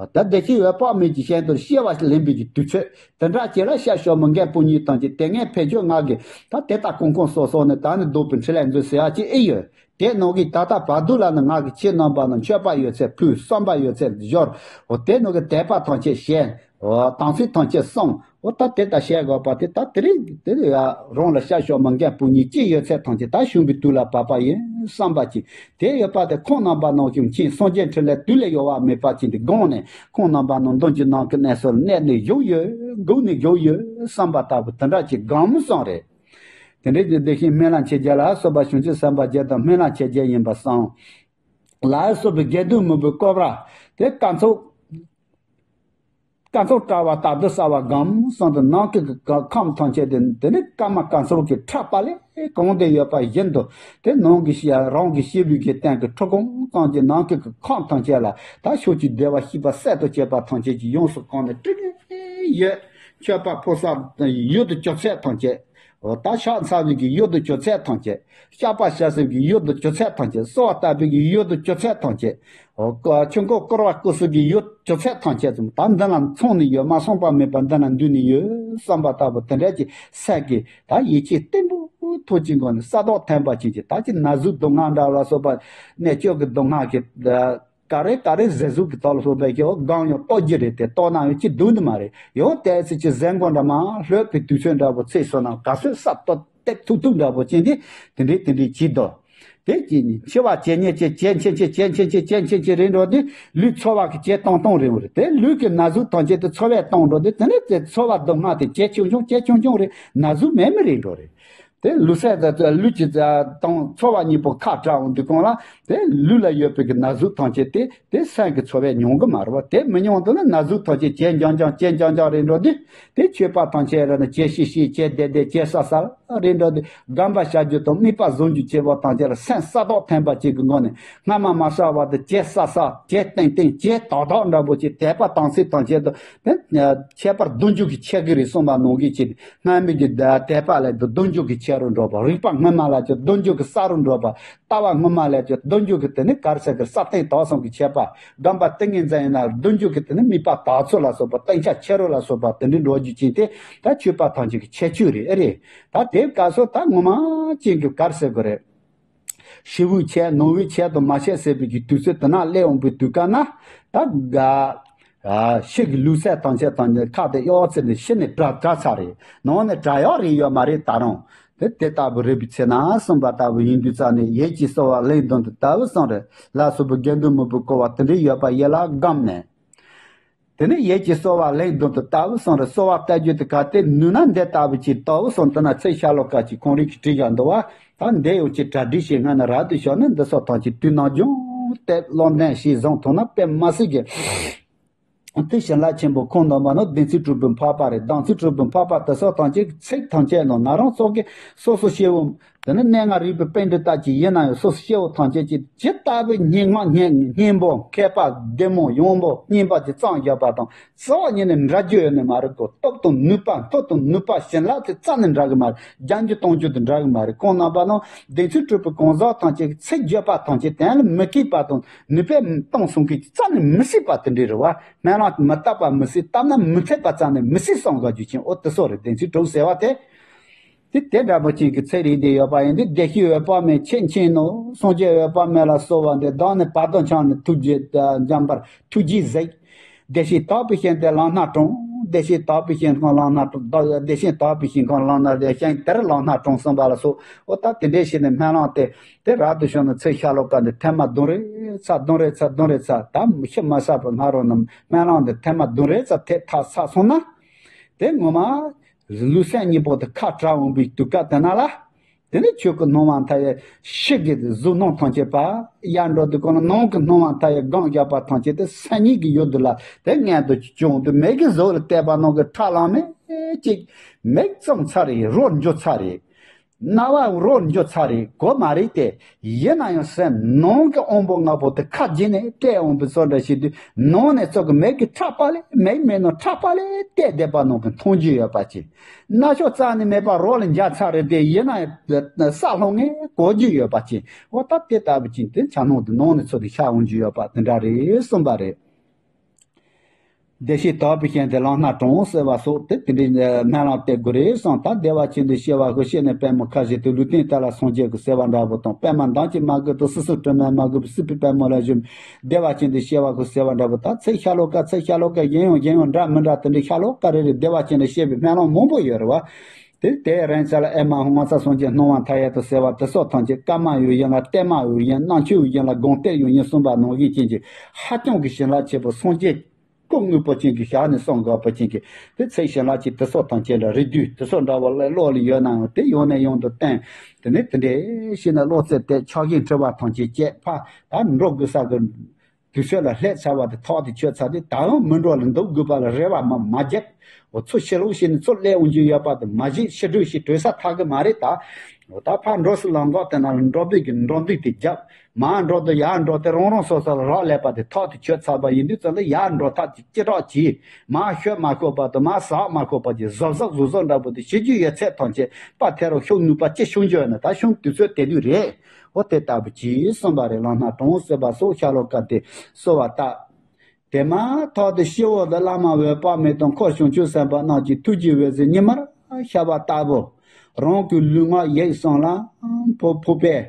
ད་བདེ་སྐྱིད་འོད་དཔག་མེད་ཀྱི་ཞལ་དུ་སྐྱེ་བ་ལེན་པའི་གི་དུས་ཚོད་དེ་འདྲ་ཅིག་ལ་ཤར་ཕྱོགས་མི་རྒན་སྤུན་གཉིས་དང་གཅིག་དེ་སྔའི་ཕན་ཆོད་ང་གིས་ད་དེ་ལྟ་གང་གང་སོ་སོ་ནས་ད་ནི་རྡོ་པའི་འཕྲིན་ལས་མཛོད་ཟེར་ཡ་ཅིག་ཨེ་ཡོད། དེ་ནང་གི་ད་ལྟ་བར་དུ་ལ་ནི་ང་གིས་ཁྱེད་རྣམ་པ་ནི་མཆོད་པ་ཡོད་ཚད་ཕུལ། བསམ་པ་ཡོད་ཚད་སྦྱོར། འོ་དེ་ནང་གི་དད་པ་ཐམས་ཅད་བྱས། འོ་དམ་ཚིག་ཐམས་ཅད་བསྲུང་། འོ་ད་དེ་ལྟ་བྱས་དགོས་པ་དེ་ད་དེ་རིང་དེ་རིང་ཡ་རང་ལ་ཤར་ཕྱོགས་མི་རྒན་སྤུན་གཉིས་ཅི་ཡོད་ཚད་ཐམས་ཅད་ད་གཞུང་གི་དུས་ལ་བབ་པ་ཡིན་བསམ་པ་ཅིག་དེ་ཡོད་པ་དེ་ཁོང་རྣམ་པ་ནང་བཞིན་མཁྱེན་སངས་རྒྱས་འཕྲིན་ལས་དུས་ལས་ཡོལ་བ་མེད་པ་ཅིག་འདི་དགོངས་ནས་ཁོང་རྣམ་པ་ནང་འདོན་གྱི་ནང་གི་གནས་སུ་གནས་ནས་བཞུགས་ཡོད། སྒུག་ནས་བཞུགས་ཡོད་བསམ་པ་ལྟ་བུ་དེ་འདྲ་ཅིག་སྒོམ་བསམ་རེད། དེ་འདྲའི་གི་བདེ་གཤེགས་སྨན་བླ་མཆེད་བརྒྱད་ལ་སོགས་པ་བྱང་ཆུབ་སེམས་དཔའ་བརྒྱད་དང་སྨན་བླ་མཆེད་བརྒྱད་ཡིན་པ་གསུངས། ལ་སོགས་པའི་དགེ་འདུན་མང་པོའི་སྐོར་ར་དེ་སྐར་ཚོགས་སྐར་ཚོགས་བཀྲ་བ་ལྟ་བུ་གསལ་བ་སྒོམ་གསུངས་ཏེ་ནང་གི་ཁམས་ཐམས་ཅད་དེ་དེ་ནི་སྐར་མ་སྐར་ཚོགས་ཀྱི་ཕྲ་པ་ལས་གང་དུ་ཡོད་པ་བཞིན་དུ་དེ་ནང་གི་ཤེས་རང་གི་ཤེས་བུ་གི་སྟེང་གི་ཁྲོ་གང་གང་གི་ནང་གི་ཁམས་ཐམས་ཅད་ལ་ད་ཕྱོགས་ཀྱི་བདེ་བ་ཤེས་པ་གསལ་དུ་བྱེད་པ་ཐམས་ཅད་ཀྱི་ཡོངས་སུ་གང་ནས་སྤྲིན་ཡོད། མཆོད་པ་ཕུལ་ས་ཡུལ་དུ་གྱུར་ཚད་ཐམས་ཅད། འོ་ད་ཕྱག་འཚལ་བའི་གི་ཡུལ་དུ་གྱུར་ཚད་ཐམས་ཅད། བཤགས་པ་བྱ་སའི་གི་ཡུལ་དུ་གྱུར་ཚད་ཐམས་ཅད། གསོལ་བ་བཏབ་པའི་གི་ཡུལ་དུ་གྱུར་ཚད་ཐམས་ཅད། འོ་ཆོས་འཁོར་བསྐོར་བ་བསྐོར་སའི་གི་ཡུལ་གྱུར་ཚད་ཐམས་ཅད་ཙམ་ད་འདི་ན་མཚུངས་ནས་ཡོད། མ་སོང་པ་མེད་པ་འདི་ན་འདུས་ནས་ཡོད་བསམ་པ་ལྟ་བུ་དེ་འདྲ་ཅིག་སད་ཀྱི་ད་ཡིད་ཆེས་བརྟན་པོ་ཐོག་ཅིག་སྒོ་ནས་ས་ཐོག་འཐེན་པ་ཅན་གྱི་ད་ཅི་ན་ཟུག་སྡུག་བསྔལ་འདྲ་ལ་སོགས་པ་གནད་གཅོད་ཀྱི་སྡུག་བསྔལ་གྱི། ག་རེ་ག་རེ་ཟེར་ཟུག་གི་ཐོག་ལ་སོགས་པའི་གི་འོ་སྒང་ཡང་ལྟོ་རྒྱུ་རེད་དེ་ལྟོ་ན་ཡང་ཅི་སྡུག་འདི་མ་རེད། ཡང་དེ་ཚེ་ཅི་ཟན་གོང་འདྲ་མ་ལྷོད་པའི་དུས་ཚོད་འདྲ་པོ་ཚེས་སོ་ན་ག་ཚོད་ས་ལྟོ་ལྟེབ་ཐུག་ཐུག་འདྲ་པོ་ཅན་དེ་དེ་འདྲའི་དེ་འདྲའི་བྱེད་དོ། དེ་ཅི་ནི་འཆི་བ་ཇེ་ཉེ་ཇེ་ཇེ་ཆེ་ཇེ་ཇེ་ཆེ་ཇེ་ཆེ་ཇེ་ཆེ་རེད་འགྲོ་དུས་ལུས་ཚོར་བ་གི་ཇེ་ཏོང་ཏོང་རེད་འོ་རེད། དེ་ལུས་ཀྱི་ན་ཟུག་ཐམས་ཅད་དེ་ཚོར་བས་སྟོང་འགྲོ་དུས་དེ་ནས་དེ་ཚོར་བ་སྡུག་བསྔལ་དེ་ཇེ་ཆུང་ཆུང་ཇེ་ཆུང་ཆུང་རེད། ན་ཟུག་མེད་མི་རེད་འགྲོ་རེད། དེ་ལུས་སེམས་དང་ལུས་ཀྱི་དང་ཚོར་བ་གཉིས་པོ་ཁ་བྲལ་འོང་དུས་གང་ལ་དེ་ལུས་ལ་ཡོད་པའི་གི་ན་ཟུག་ཐམས་ཅད་དེ་དེ་སེམས་ཀྱི་ཚོར་བས་མྱོང་གི་མ་རེད་བ། དེ་མི་མྱོང་དུས་ན་ན་ཟུག་ཐམས་ཅད་ཇེ་འཇམ་འཇམ་ཇེ་འཇམ་འཇམ་རེད་འགྲོ་དུས་དེ་མཆོད་པ་ཐམས་ཅད་ར་ན་ཇེ་ཤི་ཤི་ཇེ་བདེ་བདེ་ཇེ་སྲ་སྲ་རེད་འགྲོ་དུས་སྒོམ་པ་བྱ་རྒྱུ་དང་དམིགས་པ་བཟུང་རྒྱུ་བྱེད་པ་ཐམས་ཅད་ལ་སེམས་ས་ཐོག་འཐེན་པ་གཅིག་གི་སྒོ་ནས་སྔ་མ་མ་བསགས་པ་དེ་ཇེ་སྲ་སྲ་ཇེ་བརྟན་བརྟན་ཇེ་དག་དག་འདྲ་པོ་ཅིག་དད་པ་དམ་ཚིག་ཐམས་ཅད་དུ་དེ་ཁྱད་པར་སྡུག་འཇུག་གི་ཆེ་གི་རེད་གསུངས་པ་ནང་བཞིན་གྱི། སྔ་མའི་གི་དད་པ་ལས་དུ་སྡུག་འཇུག་གི་ཆེ་རུ་འགྲོ་བ། རིག་པ་སྔ་མ་ལས་ཀྱང་སྡུག་འཇུག་གི་སྲ་རུ་འགྲོ་བ། ལྟ་བ་སྔ་མ་ལས་ཀྱང་སྡུག་འཇུག་གི་དེ་ནི་གར་ས་གི་ས་སྟེང་དག་སོང་གི་ཆད་པ། སྒོམ་པ་ཏིང་ངེ་འཛིན་ཡིན་ན་སྡུག་འཇུག་གི་དེ་ནི་དམིགས་པ་དག་ཚོད་ལ་སོགས་པ་སྟེང་ཆ་ཆེ་རུ་ལ་སོགས་པ་དེ་འདྲའི་འགྲོ་རྒྱུ་ཅན་དེ་ད་ཆོས་པ་ཐམས་ཅད་ཀྱི་ཁྱད་ཆོས་རེད། ཨེ་རེད། ད་དེ་སྐབས་སུ་ད་ངོ་མ་ཅན་གྱི་གར་ས་གི་རེད། ཤི་བོའི་ཆེད་ནོར་བུའི་ཆེད་དུ་མ་བྱས་ཟེར་བའི་གི་དུས་ཚོད་དེ་ན་སླེབས་འོང་པའི་དུས་སྐབས་ན་ད་ག་ཨ་ཕྱི་གི་ལུས་སེམས་ཐམས་ཅད་དང་ནི་ཁ་དེ་གཡོག་ཚེ་ནི་ཕྱི་ནས་དགྲ་དགྲ་ཚར་རེད། ནང་ནས་དགྲ་གཡོག་རེད་ཡོད་མ་རེད་ད་རུང་། དེ་དེ་ལྟ་བུ་རེད་པའི་ཚེ་ན་གསུངས་པ་ལྟ་བུ་ཡིན་དུས་ཙང་ནས་ཡིད་ཀྱི་གསོལ་བ་ལེགས་འདོན་དུ་ལྟ་བུ་གསུངས་རེད། ལ་སོགས་པའི་དགེ་འདུན་མང་པོས་བསྐོར་བ་དེ་འདྲའི་ཡོད་པ་ཡིད་ལ་བསྒོམས་ནས། དེ་ནས་ཡིད་ཀྱི་གསོལ་བ་ལེགས་འདོན་དུ་ལྟ་བུ་གསུངས་རེད། གསོལ་བ་བཏབ་རྒྱུ་དེ་ག་དེ་ནུས་ན་འདི་ལྟ་བུ་ཅིག་ལྟ་བུ་གསུངས། དེ་ན་ཚེ་ཤ་ལོ་ཀ་ཅིག་ཁོང་རིགས་ཀྱི་བྲིས་བཞག་འདུག་བ། ད་འདི་ཡོང་ཅིག་གྲ་སྒྲིག་བྱེད་སྔ་ན་རག་ཏུ་ཤོག་ནི་འདི་སོགས་ཐམས་ཅད་དུས་ནམ་རྒྱུན་དེ་བློ་ལྡན་ཞིག་བཟུང་ཐུབ་ན་དཔེ་མ་སྲིད་ཀྱི། དེ་བྱིན་རླབས་ཆེན་པོ་ཁོང་རྣམ་པ་ནི་བདེན་ཚིག་གྲུབ་པའི་འཕགས་པ་རེད། བདེན་ཚིག་གྲུབ་པའི་འཕགས་པ་དེ་སོགས་ཐམས་ཅད་ཚིག་ཐམས་ཅད་ནང་ང་རང་ཚོ་གི་སོ་སོ་སྐྱེ་བོ། དེ་ནི་གནས་ལྔ་རིག་པའི་པཎྜི་ཏ་ཅིག་ཡིན་ན་ཡང་སོ་སོ་སྐྱེ་བོ་ཐམས་ཅད་ཀྱིས་ཇི་ལྟ་བུའི་སྙན་ངག་སྙན་སྙན་པོ་མཁས་པ་བདེ་མོ་ཡོན་པོ་སྙན་པ་ཅིག་བརྩམས་བཞག་པ་དང་རྩ་བ་ཉིད་ནས་འདྲ་རྒྱུ་ཡོད་ནི་མ་རེད་གོ། སྟོབས་དང་ནུས་པ་མཐུ་དང་ནུས་པ་བྱིན་རླབས་དེ་རྩ་ནས་འདྲ་གི་མ་རེད། རྒྱག་རྒྱུ་གཏོང་རྒྱུ་དེ་འདྲ་གི་མ་རེད། ཁོང་རྣམ་པ་ནང་བདེན་ཚིག་གྲུབ་པའི་གང་ཟག་ཐམས་ཅད་ཀྱི་ཚིག་བརྗོད་པ་ཐམས་ཅད་དོན་ལ་མི་སྐྱིད་པ་དང་ནུས་པས་གཏོང་གསུང་གི་རྩ་ནས་མི་སྲིད་པ་དེ་འདྲ་རེད་བ། སྨོན་ལམ་མི་བཏབ་པ་མི་སྲིད། བཏབ་ན་མི་ཚད་པ་རྩ་ནས་མི་སྲིད་གསུང་དགོས་རྒྱུ་ཅན་འོ་དེ་སོགས་རེད། བདེན་ཚིག་གྲུབ་ཟེར་བ་དེ། དེ་དེ་འདྲ་པོ་ཅན་གྱི་ཚིག་རིགས་དེ་ཡོད་པ་ཡིན་དུས་བདེ་གཤེགས་འོད་དཔག་མེད་ཆེས་མཁྱེན་ནོ། སངས་རྒྱས་འོད་དཔག་མེད་ལ་གསོལ་བ་འདེབས། བདག་ནི་བར་དོ་འཆང་ནས་ཐུགས་རྗེ་འཇམ་པར་ཐུགས་རྗེས་གཟིགས། བདེ་གཤེགས་དག་པའི་ཞིང་དེར་ལམ་སྣ་དྲོངས། བདེ་གཤེགས་དག་པའི་ཞིང་ཁམས་ལམ་སྣ་དྲོངས། བདག་བདེ་གཤེགས་དག་པའི་ཞིང་ཁམས་ལམ་སྣ་ཞིང་དེར་ལམ་སྣ་དྲོངས་གསུངས་པ་ལ་སོགས་འོ་ད་དེ་འདྲའི་ཞིག་ནས་སྨོན་ལམ་དེ་དེ་རབ་ཏུ་བྱུང་ནས་ཚེ་ཤ་ལོ་ཀ་འདི་ཐེངས་མ་བདུན་རེ་ཚར་བདུན་རེ་ཚར་བདུན་རེ་ཚར་ད་ཤི་མ་ཤི་བར་སྔ་རོལ་ནས་སྨོན་ལམ་འདི་ཐེངས་མ་བདུན་རེ་ཚར་ཐེབས་ཐག་ཚར་སོང་ན། དེ་ངོ་མ། ལུས་སེམས་གཉིས་པོ་དེ་ཁ་བྲལ་འོང་པའི་དུས་སྐབས་དེ་ན་ལ། དེ་ནས་ཆོས་ཀྱི་སྣང་བ་མཐའ་ཡས་ཕྱི་གི་གཟུགས་སྣང་ཐམས་ཅད་པ་ཡར་འགྲོ་དུས་གང་ན་ནང་གི་སྣང་བ་མཐའ་ཡས་སྒོམ་བཞག་པ་ཐམས་ཅད་དེ་སེམས་ཉིད་ཀྱི་ཡུལ་དུ་ལ་དེ་ངན་དུ་བྱུང་དུས་མིག་གི་གཟུགས་ལ་བལྟས་པ་ནང་གི་ཁྲག་ལང་མེ་གཅིག་མིག་བཙུམ་ཚར་རེད། རོ་འཇོ་ཚར་རེད། རྣ་བ་རོ་འཇོ་ཚར་རེད། གོ་མ་རེད་དེ། ཡིན་ན་ཡང་སེམས་ནང་གི་དབང་པོ་ལྔ་པོ་དེ་ཁ་འབྱེད་ནས་བལྟས་འོང་པའི་བཟོ་འདྲ་ཞིག་དུས་ནང་ནས་ཚོགས་ཀྱི་མིག་གི་ཁྲག་པ་ལས་མིག་མེད་ནོ་ཁྲག་པ་ལས་བལྟས་བསྡད་པ་ནང་གི་མཐོང་རྒྱུ་ཡོད་པ་ཅིག་རྣ་ཤོག་རྩ་ནས་མེད་པ་རོ་ལ་འཇག་ཚར་རེད་དེ་ཡིན་ན་ཡང་ས་ལྷུང་ངེ་གོ་རྒྱུ་ཡོད་པ་ཅིག་འོ་ད་དེ་ལྟ་བུ་ཅིག་དེ་ཆ་ནང་དུ་ནང་ནས་ཚོགས་དེ་ཤར་འོང་རྒྱུ་ཡོད་པ་དེ་འདྲ་རེད་གསུངས་པ་རེད། བདེ་གཤེགས་དག་པའི་ཞིང་དེར་ལམ་སྣ་དྲོངས་ཟེར་བ་སོགས་དེ་དེ་འདྲའི་སྨོན་ལམ་བཏབ་དགོས་རེད་གསུངས། ད་བདེ་བ་ཅན་དུ་སྐྱེ་བ་ཀུན། སྐྱེས་ནས་པདྨོ་ཁ་བཞི་དུ། ལུས་རྟེན་དེ་ལ་སངས་རྒྱས་ཀྱི་ཟེར་བ་འདྲ་པོ་དང་། པདྨ་འདམ་གྱིས་མ་གོས་ཏོག་སྲིད་གསུམ་དྲི་མས་མ་གོས་པའི་སྲིད་པའི་པདྨོ་ལ་བཞུགས། བདེ་བ་ཅན་དུ་སྐྱེ་བ་ཀུན་ཟེར་བ་འདྲ་པོ། ད་ཚིག་ཤ་ལོ་ཀ་ཚིག་ཤ་ལོ་ཀ་གཞན་ཡང་གཞན་ཡང་འདྲ་མི་འདྲ་དེ་འདྲའི་ཤ་ལོ་ཀ་རེ་རེ་བདེ་བ་ཅན་དུ་སྐྱེ་བའི་སྨོན་ལམ་མང་པོ་ཡོད་རེད་བ། དེ་དེའི་རིང་ཚད་ལ་ཨེ་མ་ཧོ། ངོ་མཚར་སངས་རྒྱས་སྣང་བ་མཐའ་ཡས་དང་ཟེར་བ་དེ་སོགས་ཐམས་ཅད་བཀའ་མ་ཡི་ཡན་ལ་གཏེར་མ་ཡི་ཡན། རྣམ་འཕྲུལ་ཡི་ཡན་ལ་དགོངས་གཏེར་ཡི་ཡན་གསུངས་པ་ནང་བཞིན་ཅན་གྱི་ཧ་ཅང་གི་བྱིན་རླབས་ཆེ་བོ་སངས་རྒྱས་སྐུ་དངོས་པོ་ཅན་གྱི་ཞལ་ནས་གསུང་དགོས་པ་ཅན་གྱི་དེ་ཚིག་བྱིན་རླབས་ཀྱི་དེ་སོགས་ཐམས་ཅད་ལ་རེ་ལྟོས་དེ་སོགས་འདྲ་བ་ལ་བློ་ལ་ཡོད་ན་ཡང་དེ་ཡང་ནས་ཡང་དུ་བསྟན། དེ་ནས་དེ་འདྲའི་ཤེས་ན་བློ་རྩེ་དེ་ཕྱག་གཞན་འཁྲི་བ་ཐམས་ཅད་བཅད་ཕ་ད་འགྲོ་དགོས་ས་གི་དུས་ཚོད་ལ་སླེབས་ཚར་བ་དེ་ཐག་དེ་ཆོད་ཚར་དུས་ད་ཡང་མི་འགྲོ་ལ་འདུག་དགོས་པ་ལ་རེ་བ་མ་མ་བརྒྱབ། འོ་ཚུར་ཕྱི་ལོགས་ཤིག་ནས་ཚུར་སླེབས་འོང་རྒྱུ་ཡོད་པ་དེ་མ་གཞི་ཕྱི་དྲོས་ཤིག་གྲོལ་ས་ཐག་གི་མ་རེད་ད། འོ་ད་ཕར་འགྲོ་སའི་ལམ་ཁ་དེ་ན་ལ་འགྲོ་འདུག་གི་འགྲོ་འདུག་དེ་བརྒྱབ། མར་འགྲོ་དུས་ཡར་འགྲོ་དེ་རང་རང་སོ་སོ་ལ་རག་ལས་པ་དེ་ཐག་དེ་ཆོད་ཚར་བ་ཡིན་དུས་ཙམ་ལ་ཡར་འགྲོ་ཐག་དེ་ཅི་དྲག་གྱིས། མར་ཤོད་མ་ཤོད་པ་དང་མར་ཟག་མ་ཤོད་པ་གྱི་གཟབ་གཟབ་གཟབ་གཟབ་འདྲ་པོ་དེ་བྱེད་རྒྱུ་ཡོད་ཚད་ཐམས་ཅད་པ་དེ་རུ་ཤོག་ནུས་པ་ཅི་ཤོང་རྒྱུ་ཡོད་ན་ད་ཤོང་དུས་ཚོད་དེ་དུས་རེད། འོ་དེ་ལྟ་བུ་གྱིས་གསུངས་པ་རེད། ལམ་སྣ་དྲོངས་ཟེར་བ་སོགས་ཤ་ལོ་ཀ་དེ་གསོལ་བ་བཏབ། དེ་མ་ཐག་ཏུ་སྤྱི་བོ་དུ་བླ་མ་འོད་དཔག་མེད་དང་འཁོར་བྱང་ཆུབ་སེམས་དཔའ་རྣམས་ཀྱི་ཐུགས་ཀྱི་འོད་ཟེར་ཉི་མར་ཤར་བ་ལྟ་བུ། རང་གི་ལུས་ངག་ཡིད་གསུམ་ལ་ཕོག་ཕོག་པས།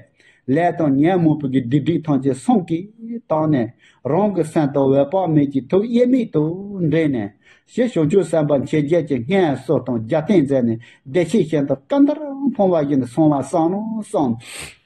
ལས་དང་ཉོན་མོངས་པའི་སྡིག་སྒྲིབ་ཐམས་ཅད་སངས་ཀྱིས་དག་ནས། རང་གི་སེམས་དང་འོད་དཔག་མེད་ཀྱི་ཐུགས་དབྱེར་མེད་དུ་འདྲེས་ནས། ཞེས་བྱང་ཆུབ་སེམས་དཔའ་མཆེད་བརྒྱད་ཀྱིས་སྔས་སུ་དང་རྒྱབ་རྟེན་མཛད་ནས་བདེ་གཤེགས་ཞལ་དུ་སྐུ་འདར་འཕངས་པ་བཞིན་དུ་སོང་བ་བསམ་རུང་གསུངས།